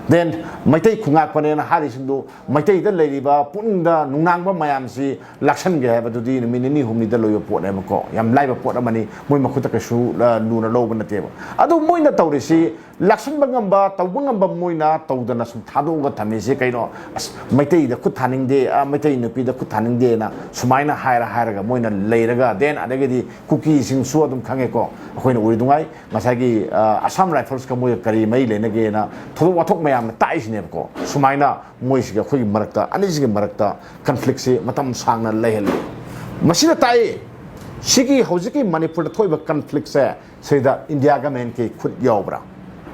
Then ꯃꯩꯇꯩ ꯈꯨꯉꯥꯛꯄꯅꯦꯅ ꯍꯥꯏꯔꯤꯁꯤꯡꯗꯨ, ꯃꯩꯇꯩꯗ ꯂꯩꯔꯤꯕ ꯄꯨꯛꯅꯤꯡꯗ ꯅꯨꯡꯅꯥꯡꯕ ꯃꯌꯥꯝꯁꯤ ꯂꯥꯛꯁꯟꯒꯦ ꯍꯥꯏꯕꯗꯨꯗꯤ ꯅꯨꯃꯤꯠ ꯅꯤꯅꯤ ꯍꯨꯝꯅꯤꯗ ꯂꯣꯏꯕ ꯄꯣꯠꯅꯦꯕꯀꯣ꯫ ꯌꯥꯝ ꯂꯥꯏꯕ ꯄꯣꯠ ꯑꯃꯅꯤ, ꯃꯣꯏ ꯃꯈꯨꯠꯇ ꯀꯩꯁꯨ, ꯑ, ꯂꯨꯅ ꯂꯧꯕ ꯅꯠꯇꯦꯕ꯫ ꯑꯗꯨ ꯃꯣꯏꯅ ꯇꯧꯔꯤꯁꯤ, ꯂꯥꯛꯁꯟꯕ ꯉꯝꯕ, ꯇꯧꯕ ꯉꯝꯕ ꯃꯣꯏꯅ ꯇꯧꯗꯅ ꯁꯨꯝ ꯊꯥꯗꯣꯛꯑꯒ ꯊꯝꯃꯤꯁꯤ ꯀꯩꯅꯣ? ꯑꯁ, ꯃꯩꯇꯩꯗ ꯈꯨꯠ ꯊꯥꯅꯤꯡꯗꯦ, ꯑ, ꯃꯩꯇꯩ ꯅꯨꯄꯤꯗ ꯈꯨꯠ ꯊꯥꯅꯤꯡꯗꯦꯅ ꯁꯨꯃꯥꯏꯅ ꯍꯥꯏꯔ ꯍꯥꯏꯔꯒ ꯃꯣꯏꯅ ꯂꯩꯔꯒ, then ꯑꯗꯒꯤꯗꯤ ꯀꯨꯀꯤꯁꯤꯡꯁꯨ ꯑꯗꯨꯝ ꯈꯪꯉꯦꯀꯣ, ꯑꯩꯈꯣꯏꯅ ꯎꯔꯤꯗꯨꯉꯥꯏ ꯉꯁꯥꯏꯒꯤ, ꯑ, Assam Riflesꯀ ꯃꯣꯏꯒ ꯀꯔꯤ ꯃꯔꯤ ꯂꯩꯅꯒꯦꯅ ꯊꯧꯗꯣꯛ ꯋꯥꯊꯣꯛ ꯃꯌꯥꯝꯅ ꯇꯥꯛꯏꯁꯤꯅꯦꯕꯀꯣ꯫ ꯁꯨꯃꯥꯏꯅ ꯃꯣꯏꯁꯤꯒ ꯑꯩꯈꯣꯏꯒꯤ ꯃꯔꯛꯇ, ꯑꯅꯤꯁꯤꯒꯤ ꯃꯔꯛꯇ conflictꯁꯤ ꯃꯇꯝ ꯁꯥꯡꯅ ꯂꯩꯍꯜꯂꯤ꯫ ꯃꯁꯤꯅ ꯇꯥꯛꯏ, ꯁꯤꯒꯤ ꯍꯧꯖꯤꯛꯀꯤ ꯃꯅꯤꯄꯨꯔꯗ ꯊꯣꯛꯏꯕ conflictꯁꯦ, ꯁꯤꯗ India governmentꯀꯤ ꯈꯨꯠ ꯌꯥꯎꯕ꯭ꯔꯥ?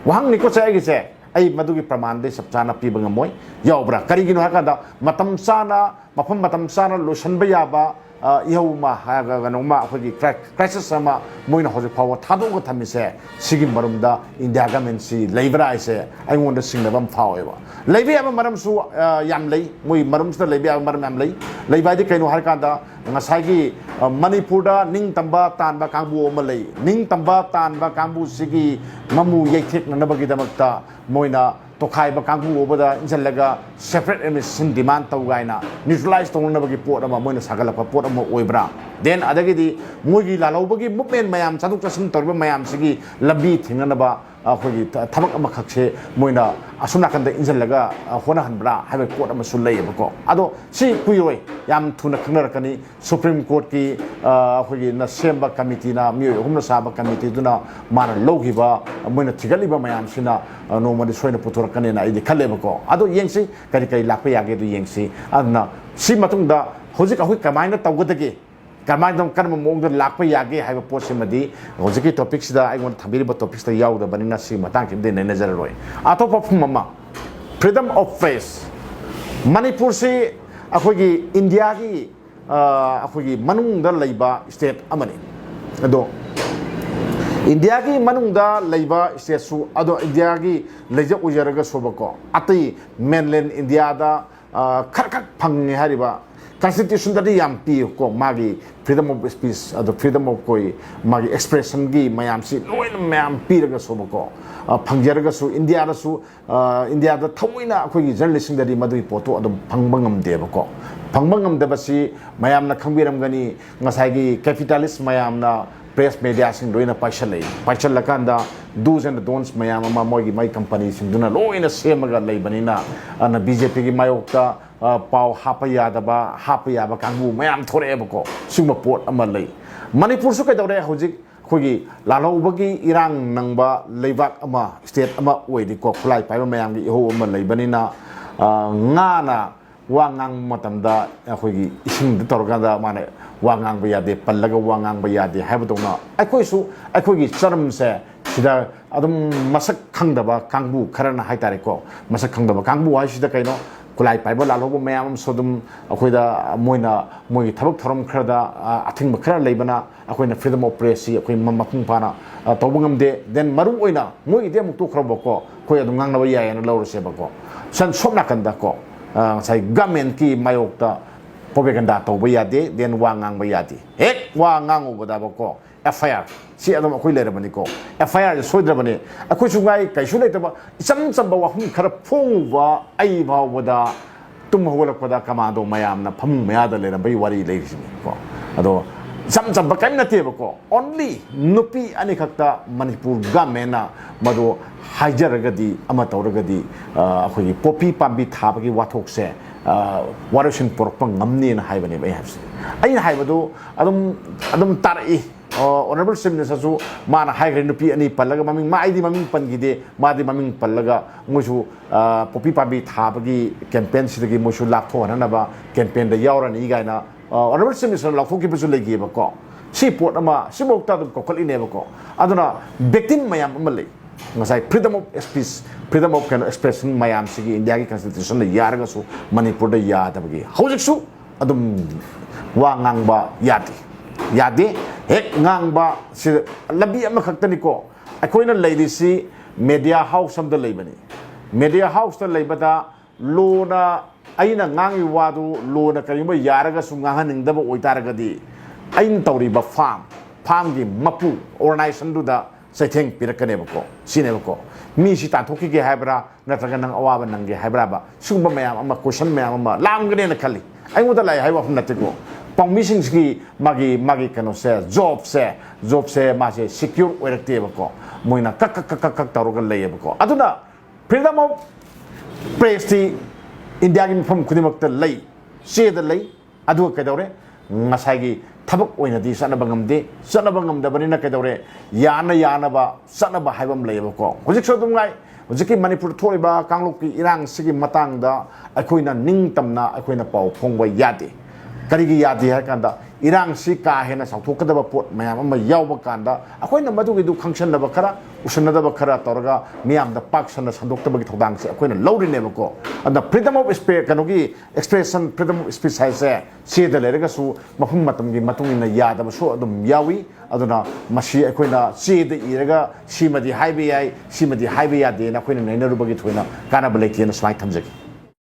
ꯋꯥꯍꯪꯅꯤꯀꯣ ꯁꯦ ꯑꯩꯒꯤꯁꯦ꯫ ꯑꯩ ꯃꯗꯨꯒꯤ ꯄ꯭ꯔꯃꯥꯟꯗꯤ ꯆꯞ ꯆꯥꯅ ꯄꯤꯕ ꯉꯝꯃꯣꯏ꯫ ꯌꯥꯎꯕ꯭ꯔꯥ? ꯀꯔꯤꯒꯤꯅꯣ ꯍꯥꯏ ꯀꯥꯟꯗ, ꯃꯇꯝ ꯆꯥꯅ, ꯃꯐꯝ ꯃꯇꯝ ꯆꯥꯅ ꯂꯣꯏꯁꯤꯟꯕ ꯌꯥꯕ, ꯑ, ꯏꯍꯧ ꯑꯃ, ꯍꯥꯏꯔꯒ ꯀꯩꯅꯣꯝꯃ, ꯑꯩꯈꯣꯏꯒꯤ cri-, crisis ꯑꯃ ꯃꯣꯏꯅ ꯍꯧꯖꯤꯛ ꯐꯥꯎꯕ ꯊꯥꯗꯣꯛꯑꯒ ꯊꯝꯃꯤꯁꯦ, ꯁꯤꯒꯤ ꯃꯔꯨꯝꯗ India governmentꯁꯤ ꯂꯩꯕ꯭ꯔꯥ ꯍꯥꯏꯁꯦ ꯑꯩꯉꯣꯟꯗ ꯆꯤꯡꯅꯕ ꯑꯃ ꯐꯥꯎꯋꯦꯕ꯫ ꯂꯩꯕ ꯌꯥꯕ ꯃꯔꯝꯁꯨ, ꯑ, ꯌꯥꯝ ꯂꯩ꯫ ꯃꯣꯏ ꯃꯔꯨꯝꯁꯤꯗ ꯂꯩꯕ ꯌꯥꯕ ꯃꯔꯝ ꯌꯥꯝ ꯂꯩ꯫ ꯂꯩꯕ ꯍꯥꯏꯗꯤ ꯀꯩꯅꯣ ꯍꯥꯏꯔꯀꯥꯟꯗ, ꯉꯁꯥꯏꯒꯤ, ꯑ, ꯃꯅꯤꯄꯨꯔꯗ ꯅꯤꯡꯇꯝꯕ ꯇꯥꯟꯕ ꯀꯥꯡꯕꯨ ꯑꯃ ꯂꯩ꯫ ꯅꯤꯡꯇꯝꯕ ꯇꯥꯟꯕ ꯀꯥꯡꯕꯨꯁꯤꯒꯤ ꯃꯃꯨ ꯌꯩꯊꯦꯛꯅꯅꯕꯒꯤꯗꯃꯛꯇ ꯃꯣꯏꯅ ꯇꯣꯈꯥꯏꯕ ꯀꯥꯡꯕꯨ ꯑꯃꯗ ꯏꯟꯁꯤꯜꯂꯒ separate administration demand ꯇꯧ ꯀꯥꯏꯅ neutralize ꯇꯧꯅꯅꯕꯒꯤ ꯄꯣꯠ ꯑꯃ ꯃꯣꯏꯅ ꯁꯥꯒꯠꯂꯛꯄ ꯄꯣꯠ ꯑꯃ ꯑꯣꯏꯕ꯭ꯔꯥ? Then ꯑꯗꯒꯤꯗꯤ ꯃꯣꯏꯒꯤ ꯂꯥꯜꯍꯧꯕꯒꯤ movement ꯃꯌꯥꯝ, ꯆꯠꯊꯣꯛ ꯆꯠꯁꯤꯟ ꯇꯧꯔꯤꯕ ꯃꯌꯥꯝꯁꯤꯒꯤ ꯂꯝꯕꯤ ꯊꯤꯡꯅꯅꯕ ꯑꯩꯈꯣꯏꯒꯤ ꯊ-, ꯊꯕꯛ ꯑꯃꯈꯛꯁꯦ ꯃꯣꯏꯅ ꯑꯁꯣꯝ ꯅꯥꯀꯟꯗ ꯏꯟꯁꯤꯜꯂꯒ, ꯑ, ꯍꯣꯠꯅꯍꯟꯕ꯭ꯔꯥ ꯍꯥꯏꯕꯒꯤ ꯄꯣꯠ ꯑꯃꯁꯨ ꯂꯩꯌꯦꯕꯀꯣ꯫ ꯑꯗꯣ ꯁꯤ ꯀꯨꯏꯔꯣꯏ, ꯌꯥꯝ ꯊꯨꯅ ꯈꯪꯅꯔꯛꯀꯅꯤ꯫ Supreme Courtꯀꯤ, ꯑ, ꯑꯩꯈꯣꯏꯒꯤ ꯅ ꯁꯦꯝꯕ committeeꯅ, ꯃꯤꯑꯣꯏ ꯑꯍꯨꯝꯅ ꯁꯥꯕ committeeꯗꯨꯅ ꯃꯥꯅ ꯂꯧꯈꯤꯕ, ꯃꯣꯏꯅ ꯊꯤꯒꯠꯂꯤꯕ ꯃꯌꯥꯝꯁꯤꯅ, ꯑ, ꯅꯣꯡꯃꯗꯤ ꯁꯣꯏꯅ ꯄꯨꯊꯣꯔꯛꯀꯅꯦꯅ ꯑꯩꯗꯤ ꯈꯜꯂꯦꯕꯀꯣ꯫ ꯑꯗꯣ ꯌꯦꯡꯁꯤ, ꯀꯔꯤ ꯀꯔꯤ ꯂꯥꯛꯄ ꯌꯥꯒꯦꯗꯨ ꯌꯦꯡꯁꯤ꯫ ꯑꯗꯨꯅ ꯁꯤ ꯃꯇꯨꯡꯗ ꯍꯧꯖꯤꯛ ꯑꯩꯈꯣꯏ ꯀꯃꯥꯏꯅ ꯇꯧꯒꯗꯒꯦ, ꯀꯃꯥꯏꯅ ꯇꯧ-, ꯀꯔꯝꯕ ꯃꯑꯣꯡꯗ ꯂꯥꯛꯄ ꯌꯥꯒꯦ ꯍꯥꯏꯕ ꯄꯣꯠꯁꯤꯃꯗꯤ ꯍꯧꯖꯤꯛꯀꯤ topicꯁꯤꯗ, ꯑꯩꯉꯣꯟꯗ ꯊꯝꯕꯤꯔꯤꯕ topicꯁꯤꯗ ꯌꯥꯎꯗꯕꯅꯤꯅ ꯁꯤꯒꯤ ꯃꯇꯥꯡꯁꯤꯃꯗꯤ ꯅꯩꯅꯖꯔꯔꯣꯏ꯫ ꯑꯇꯣꯞꯄ ꯋꯥꯐꯝ ꯑꯃ, freedom of press꯫ ꯃꯅꯤꯄꯨꯔꯁꯤ ꯑꯩꯈꯣꯏꯒꯤ Indiaꯒꯤ, ꯑ, ꯑꯩꯈꯣꯏꯒꯤ ꯃꯅꯨꯡꯗ ꯂꯩꯕ state ꯑꯃꯅꯤ꯫ ꯑꯗꯣ Indiaꯒꯤ ꯃꯅꯨꯡꯗ ꯂꯩꯕ stateꯁꯨ, ꯑꯗꯣ Indiaꯒꯤ ꯂꯩꯖ ꯑꯣꯏꯖꯔꯒꯁꯨꯕꯀꯣ, ꯑꯇꯩ mainland Indiaꯗ ꯈꯔ ꯈꯛ ꯐꯪꯉꯦ ꯍꯥꯏꯔꯤꯕ, ꯀꯟꯁꯇꯤꯇ꯭ꯌꯨꯁꯟꯗꯗꯤ ꯌꯥꯝ ꯄꯤꯌꯨꯀꯣ, ꯃꯥꯒꯤ freedom of speech, ꯑꯗꯣ freedom of ꯑꯩꯈꯣꯏ ꯃꯥꯒꯤ expressionꯒꯤ ꯃꯌꯥꯝꯁꯤ ꯂꯣꯏꯅ ꯃꯌꯥꯝ ꯄꯤꯔꯒꯁꯨꯕꯀꯣ, ꯐꯪꯖꯔꯒꯁꯨ ꯏꯟꯗꯤꯌꯥꯗꯁꯨ, ꯏꯟꯗꯤꯌꯥꯗ ꯊꯑꯣꯏꯅ ꯑꯩꯈꯣꯏꯒꯤ ꯖꯔꯅꯦꯂꯤꯁꯁꯤꯡꯗꯗꯤ ꯃꯗꯨꯒꯤ ꯄꯣꯠꯇꯣ ꯑꯗꯨꯝ ꯐꯪꯕ ꯉꯝꯗꯦꯕꯀꯣ꯫ ꯐꯪꯕ ꯉꯝꯗꯕꯁꯤ ꯃꯌꯥꯝꯅ ꯈꯪꯕꯤꯔꯝꯒꯅꯤ, ꯉꯁꯥꯏꯒꯤ ꯀꯦꯄꯤꯇꯥꯂꯤꯁ ꯃꯌꯥꯝꯅ ꯄ꯭ꯔꯦꯁ ꯃꯦꯗꯤꯌꯥꯁꯤꯡ ꯂꯣꯏꯅ ꯄꯥꯏꯁꯜꯂꯛꯏ꯫ ꯄꯥꯏꯁꯜꯂꯀꯥꯟꯗ do's and don'ts ꯃꯌꯥꯝ ꯑꯃ ꯃꯣꯏꯒꯤ ꯃꯥꯏ ꯀꯝꯄꯅꯤꯁꯤꯡꯗꯨꯅ ꯂꯣꯏꯅ ꯁꯦꯝꯃꯒ ꯂꯩꯕꯅꯤꯅ, ꯑꯗꯨꯅ ꯕꯤ ꯖꯦ ꯄꯤꯒꯤ ꯃꯥꯌꯣꯛꯇ, ꯑ, ꯄꯥꯎ ꯍꯥꯞꯄ ꯌꯥꯗꯕ, ꯍꯥꯞꯄ ꯌꯥꯕ ꯀꯥꯡꯕꯨ ꯃꯌꯥꯝ ꯊꯣꯔꯛꯑꯦꯕꯀꯣ꯫ ꯁꯤꯒꯨꯝꯕ ꯄꯣꯠ ꯑꯃ ꯂꯩ꯫ ꯃꯅꯤꯄꯨꯔꯁꯨ ꯀꯩꯗꯧꯔꯦ ꯍꯧꯖꯤꯛ? ꯑꯩꯈꯣꯏꯒꯤ ꯂꯥꯜꯍꯧꯕꯒꯤ ꯏꯔꯥꯡ ꯅꯪꯕ ꯂꯩꯕꯥꯛ ꯑꯃ, ꯁ꯭ꯇꯦꯠ ꯑꯃ ꯑꯣꯏꯔꯤꯀꯣ, ꯈꯨꯠꯂꯥꯏ ꯄꯥꯏꯕ ꯃꯌꯥꯝꯒꯤ ꯏꯍꯧ ꯑꯃ ꯂꯩꯕꯅꯤꯅ, ꯑ, ꯉꯥꯅ ꯋꯥ ꯉꯥꯡꯕ ꯃꯇꯝꯗ ꯑꯩꯈꯣꯏꯒꯤ ꯏꯁꯤꯡꯗ ꯇꯧꯔꯀꯥꯟꯗ ꯃꯥꯅ ꯋꯥ ꯉꯥꯡꯕ ꯌꯥꯗꯦ, ꯄꯜꯂꯒ ꯋꯥ ꯉꯥꯡꯕ ꯌꯥꯗꯦ ꯍꯥꯏꯕꯗꯧꯅ, ꯑꯩꯈꯣꯏꯁꯨ ꯑꯩꯈꯣꯏꯒꯤ ꯆꯔꯝꯁꯦ ꯁꯤꯗ ꯑꯗꯨꯝ ꯃꯁꯛ ꯈꯪꯗꯕ ꯀꯥꯡꯕꯨ ꯈꯔꯅ ꯍꯥꯏꯇꯥꯔꯦꯀꯣ, ꯃꯁꯛ ꯈꯪꯗꯕ ꯀꯥꯡꯕꯨ ꯍꯥꯏꯁꯤꯗ ꯀꯩꯅꯣ, ꯈꯨꯠꯂꯥꯏ ꯄꯥꯏꯕ ꯂꯥꯜꯍꯧꯕ ꯃꯌꯥꯝ ꯑꯃꯁꯨ ꯑꯗꯨꯝ ꯑꯩꯈꯣꯏꯗ, ꯃꯣꯏꯅ ꯃꯣꯏꯒꯤ ꯊꯕꯛ ꯊꯧꯔꯝ ꯈꯔꯗ, ꯑ, ꯑꯊꯤꯡꯕ ꯈꯔ ꯂꯩꯕꯅ ꯑꯩꯈꯣꯏꯅ freedom of pressꯁꯤ ꯑꯩꯈꯣꯏ ꯃ-, ꯃꯄꯨꯡ ꯐꯥꯅ, ꯑ, ꯇꯧꯕ ꯉꯝꯗꯦ꯫ Then ꯃꯔꯨ ꯑꯣꯏꯅ ꯃꯣꯏꯒꯤꯗꯤ ꯑꯃꯨꯛ ꯇꯣꯛꯈ꯭ꯔꯕꯀꯣ, ꯑꯩꯈꯣꯏ ꯑꯗꯨꯝ ꯉꯥꯡꯅꯕ ꯌꯥꯏꯌꯦꯅ ꯂꯧꯔꯁꯦꯕꯀꯣ꯫ ꯁꯟ-, ꯁꯣꯝ ꯅꯥꯀꯟꯗꯀꯣ, ꯑ, ꯉꯁꯥꯏ ꯒꯃꯦꯟꯀꯤ ꯃꯥꯌꯣꯛꯇ propaganda ꯇꯧꯕ ꯌꯥꯗꯦ, then ꯋꯥ ꯉꯥꯡꯕ ꯌꯥꯗꯦ꯫ ꯍꯦꯛ ꯋꯥ ꯉꯥꯡꯉꯨꯕꯗꯕꯀꯣ, F I R ꯁꯤ ꯑꯗꯨꯝ ꯑꯩꯈꯣꯏ ꯂꯩꯔꯕꯅꯤꯀꯣ꯫ F I Rꯁꯦ ꯁꯣꯏꯗ꯭ꯔꯕꯅꯤ꯫ ꯑꯩꯈꯣꯏꯁꯨ ꯉꯥꯏ, ꯀꯩꯁꯨ ꯂꯩꯇꯕ ꯏꯆꯝ ꯆꯝꯕ ꯋꯥꯐꯝ ꯈꯔ ꯐꯣꯡꯉꯨꯕ ꯑꯩ ꯐꯥꯎꯕꯗ ꯇꯨꯝ ꯍꯧꯒꯠꯂꯛꯄꯗ ꯀꯃꯥꯟꯗꯣ ꯃꯌꯥꯝꯅ ꯐꯃꯨꯡ ꯃꯌꯥꯗ ꯂꯩꯔꯝꯕꯒꯤ ꯋꯥꯔꯤ ꯂꯩꯔꯤꯁꯤꯅꯤꯀꯣ꯫ ꯑꯗꯣ ꯏꯆꯝ ꯆꯝꯕ ꯀꯔꯤꯝ ꯅꯠꯇꯦꯕꯀꯣ꯫ Only ꯅꯨꯄꯤ ꯑꯅꯤꯈꯛꯇ ꯃꯅꯤꯄꯨꯔ ꯒꯃꯦꯟꯅ ꯃꯗꯨ ꯍꯥꯏꯖꯔꯒꯗꯤ, ꯑꯃ ꯇꯧꯔꯒꯗꯤ, ꯑ, ꯑꯩꯈꯣꯏꯒꯤ ꯄꯣꯄꯤ ꯄꯥꯝꯕꯤ ꯊꯥꯕꯒꯤ ꯋꯥꯊꯣꯛꯁꯦ, ꯑ, ꯋꯥꯔꯣꯏꯁꯤꯟ ꯄꯨꯔꯛꯄ ꯉꯝꯅꯦꯅ ꯍꯥꯏꯕꯅꯦꯕ ꯑꯩ ꯍꯥꯏꯕꯁꯦ꯫ ꯑꯩꯅ ꯍꯥꯏꯕꯗꯨ ꯑꯗꯨꯝ, ꯑꯗꯨꯝ ꯇꯥꯔꯛꯏ꯫ ꯑ, Honourable Chief Ministerꯁꯨ ꯃꯥꯅ ꯍꯥꯏꯈ꯭ꯔꯦ, ꯅꯨꯄꯤ ꯑꯅꯤ ꯄꯜꯂꯒ, ꯃꯃꯤꯡ, ꯃꯥ, ꯑꯩꯗꯤ ꯃꯃꯤꯡ ꯄꯟꯈꯤꯗꯦ, ꯃꯥꯗꯤ ꯃꯃꯤꯡ ꯄꯜꯂꯒ ꯃꯣꯏꯁꯨ, ꯑ, ꯄꯣꯄꯤ ꯄꯥꯝꯕꯤ ꯊꯥꯕꯒꯤ campaignꯁꯤꯗꯒꯤ ꯃꯣꯏꯁꯨ ꯂꯥꯞꯊꯣꯛꯍꯟꯅꯕ campaignꯗ ꯌꯥꯎꯔꯅꯤ ꯀꯥꯏꯅ, ꯑ, Honourable Chief Ministerꯅ ꯂꯥꯎꯊꯣꯛꯈꯤꯕꯁꯨ ꯂꯩꯈꯤꯕꯀꯣ꯫ ꯁꯤ ꯄꯣꯠ ꯑꯃ, ꯁꯤꯐꯥꯎꯇ ꯑꯗꯨꯝ ꯀꯧꯈꯠꯂꯤꯅꯦꯕꯀꯣ꯫ ꯑꯗꯨꯅ victim ꯃꯌꯥꯝ ꯑꯃ ꯂꯩ꯫ ꯉꯁꯥꯏ freedom of speech, freedom of ꯀꯩꯅꯣ expression ꯃꯌꯥꯝꯁꯤꯒꯤ ꯏꯟꯗꯤꯌꯥꯒꯤ constitutionꯗ ꯌꯥꯔꯒꯁꯨ ꯃꯅꯤꯄꯨꯔꯗ ꯌꯥꯗꯕꯒꯤ ꯍꯧꯖꯤꯛꯁꯨ ꯑꯗꯨꯝ ꯋꯥ ꯉꯥꯡꯕ ꯌꯥꯗꯦ, ꯌꯥꯗꯦ꯫ ꯍꯦꯛ ꯉꯥꯡꯕ ꯁꯤ ꯂꯝꯕꯤ ꯑꯃꯈꯛꯇꯅꯤꯀꯣ꯫ ꯑꯩꯈꯣꯏꯅ ꯂꯩꯔꯤꯁꯤ media house ꯑꯃꯗ ꯂꯩꯕꯅꯤ꯫ Media houseꯇ ꯂꯩꯕꯗ ꯂꯣꯅ ꯑꯩꯅ ꯉꯥꯡꯉꯤꯕ ꯋꯥꯗꯨ ꯂꯣꯅ ꯀꯔꯤꯒꯨꯝꯕ ꯌꯥꯔꯒꯁꯨ ꯉꯥꯡꯍꯟꯅꯤꯡꯗꯕ ꯑꯣꯏꯇꯥꯔꯒꯗꯤ, ꯑꯩꯅ ꯇꯧꯔꯤꯕ ꯐꯥꯝ, ꯐꯥꯝꯒꯤ ꯃꯄꯨ, ꯑꯣꯔꯒꯅꯥꯏꯖꯦꯁꯟꯗꯨꯗ ꯆꯩꯊꯦꯡ ꯄꯤꯔꯛꯀꯅꯦꯕꯀꯣ꯫ ꯁꯤꯅꯦꯕꯀꯣ, ꯃꯤꯁꯤ ꯇꯥꯟꯊꯣꯛꯈꯤꯒꯦ ꯍꯥꯏꯕ꯭ꯔꯥ, ꯅꯠꯇ꯭ꯔꯒ ꯅꯪ ꯑꯋꯥꯕ ꯅꯪꯒꯦ ꯍꯥꯏꯕ꯭ꯔꯥꯕ? ꯁꯤꯒꯨꯝꯕ ꯃꯌꯥꯝ ꯑꯃ, ꯀꯣꯏꯁꯟ ꯃꯌꯥꯝ ꯑꯃ ꯂꯥꯛꯑꯝꯒꯅꯦꯅ ꯈꯜꯂꯤ꯫ ꯑꯩꯉꯣꯟꯗ ꯂꯥꯛꯑꯦ ꯍꯥꯏꯕ ꯋꯥꯐꯝ ꯅꯠꯇꯦꯀꯣ꯫ ꯄꯥꯎꯃꯤꯁꯤꯡꯁꯤꯒꯤ ꯃꯥꯒꯤ, ꯃꯥꯒꯤ ꯀꯩꯅꯣꯁꯦ, ꯖꯣꯕꯁꯦ, ꯖꯣꯕꯁꯦ ꯃꯥꯁꯦ ꯁꯤꯀ꯭ꯌꯣꯔ ꯑꯣꯏꯔꯛꯇꯦꯕꯀꯣ꯫ ꯃꯣꯏꯅ ꯀꯛ ꯀꯛ ꯀꯛ ꯀꯛ ꯀꯛ ꯇꯧꯔꯒ ꯂꯩꯌꯦꯕꯀꯣ꯫ ꯑꯗꯨꯅ freedom of pressꯇꯤ ꯏꯟꯗꯤꯌꯥꯒꯤ ꯃꯐꯝ ꯈꯨꯗꯤꯡꯃꯛꯇ ꯂꯩ, ꯆꯦꯗ ꯂꯩ꯫ ꯑꯗꯨꯒ ꯀꯩꯗꯧꯔꯦ? ꯉꯁꯥꯏꯒꯤ ꯊꯕꯛ ꯑꯣꯏꯅꯗꯤ ꯆꯠꯅꯕ ꯉꯝꯗꯦ꯫ ꯆꯠꯅꯕ ꯉꯝꯗꯕꯅꯤꯅ ꯀꯩꯗꯧꯔꯦ? ꯌꯥꯅ ꯌꯥꯅꯕ ꯆꯠꯅꯕ ꯍꯥꯏꯕ ꯑꯃ ꯂꯩꯌꯦꯕꯀꯣ꯫ ꯍꯧꯖꯤꯛꯁꯨ ꯑꯗꯨꯝ ꯉꯥꯏ, ꯍꯧꯖꯤꯛꯀꯤ ꯃꯅꯤꯄꯨꯔꯗ ꯊꯣꯛꯏꯕ ꯀꯥꯡꯂꯨꯞꯀꯤ ꯏꯔꯥꯡꯁꯤꯒꯤ ꯃꯇꯥꯡꯗ ꯑꯩꯈꯣꯏꯅ ꯅꯤꯡꯇꯝꯅ ꯑꯩꯈꯣꯏꯅ ꯄꯥꯎ ꯐꯣꯡꯕ ꯌꯥꯗꯦ꯫ ꯀꯔꯤꯒꯤ ꯌꯥꯗꯦ ꯍꯥꯏ ꯀꯥꯟꯗ, ꯏꯔꯥꯡꯁꯤ ꯀꯥ ꯍꯦꯟꯅ ꯆꯥꯎꯊꯣꯛꯀꯗꯕ ꯄꯣꯠ ꯃꯌꯥꯝ ꯑꯃ ꯌꯥꯎꯕ ꯀꯥꯟꯗ, ꯑꯩꯈꯣꯏꯅ ꯃꯗꯨꯒꯤꯗꯨ ꯈꯪꯁꯟꯅꯕ ꯈꯔ, ꯎꯁꯟꯅꯗꯕ ꯈꯔ ꯇꯧꯔꯒ ꯃꯤꯌꯥꯝꯗ ꯄꯥꯛ ꯁꯟꯅ ꯁꯟꯗꯣꯛꯇꯕꯒꯤ ꯊꯧꯗꯥꯡꯁꯦ ꯑꯩꯈꯣꯏꯅ ꯂꯧꯔꯤꯅꯦꯕꯀꯣ꯫ ꯑꯗꯨꯅ freedom of speech, ꯀꯩꯅꯣꯒꯤ expression, freedom of speech ꯍꯥꯏꯁꯦ ꯆꯦꯗ ꯂꯩꯔꯒꯁꯨ ꯃꯐꯝ ꯃꯇꯝꯒꯤ ꯃꯇꯨꯡ ꯏꯟꯅ ꯌꯥꯗꯕꯁꯨ ꯑꯗꯨꯝ ꯌꯥꯎꯏ꯫ ꯑꯗꯨꯅ ꯃꯁꯤ ꯑꯩꯈꯣꯏꯅ ꯆꯦꯗ ꯏꯔꯒ ꯁꯤꯃꯗꯤ ꯍꯥꯏꯕ ꯌꯥꯏ, ꯁꯤꯃꯗꯤ ꯍꯥꯏꯕ ꯌꯥꯗꯦꯅ ꯑꯩꯈꯣꯏꯅ ꯅꯩꯅꯔꯨꯕꯒꯤ ꯊꯣꯏꯅ ꯀꯥꯟꯅꯕ ꯂꯩꯇꯦꯅ ꯁꯨꯃꯥꯏꯅ ꯊꯝꯖꯒꯦ꯫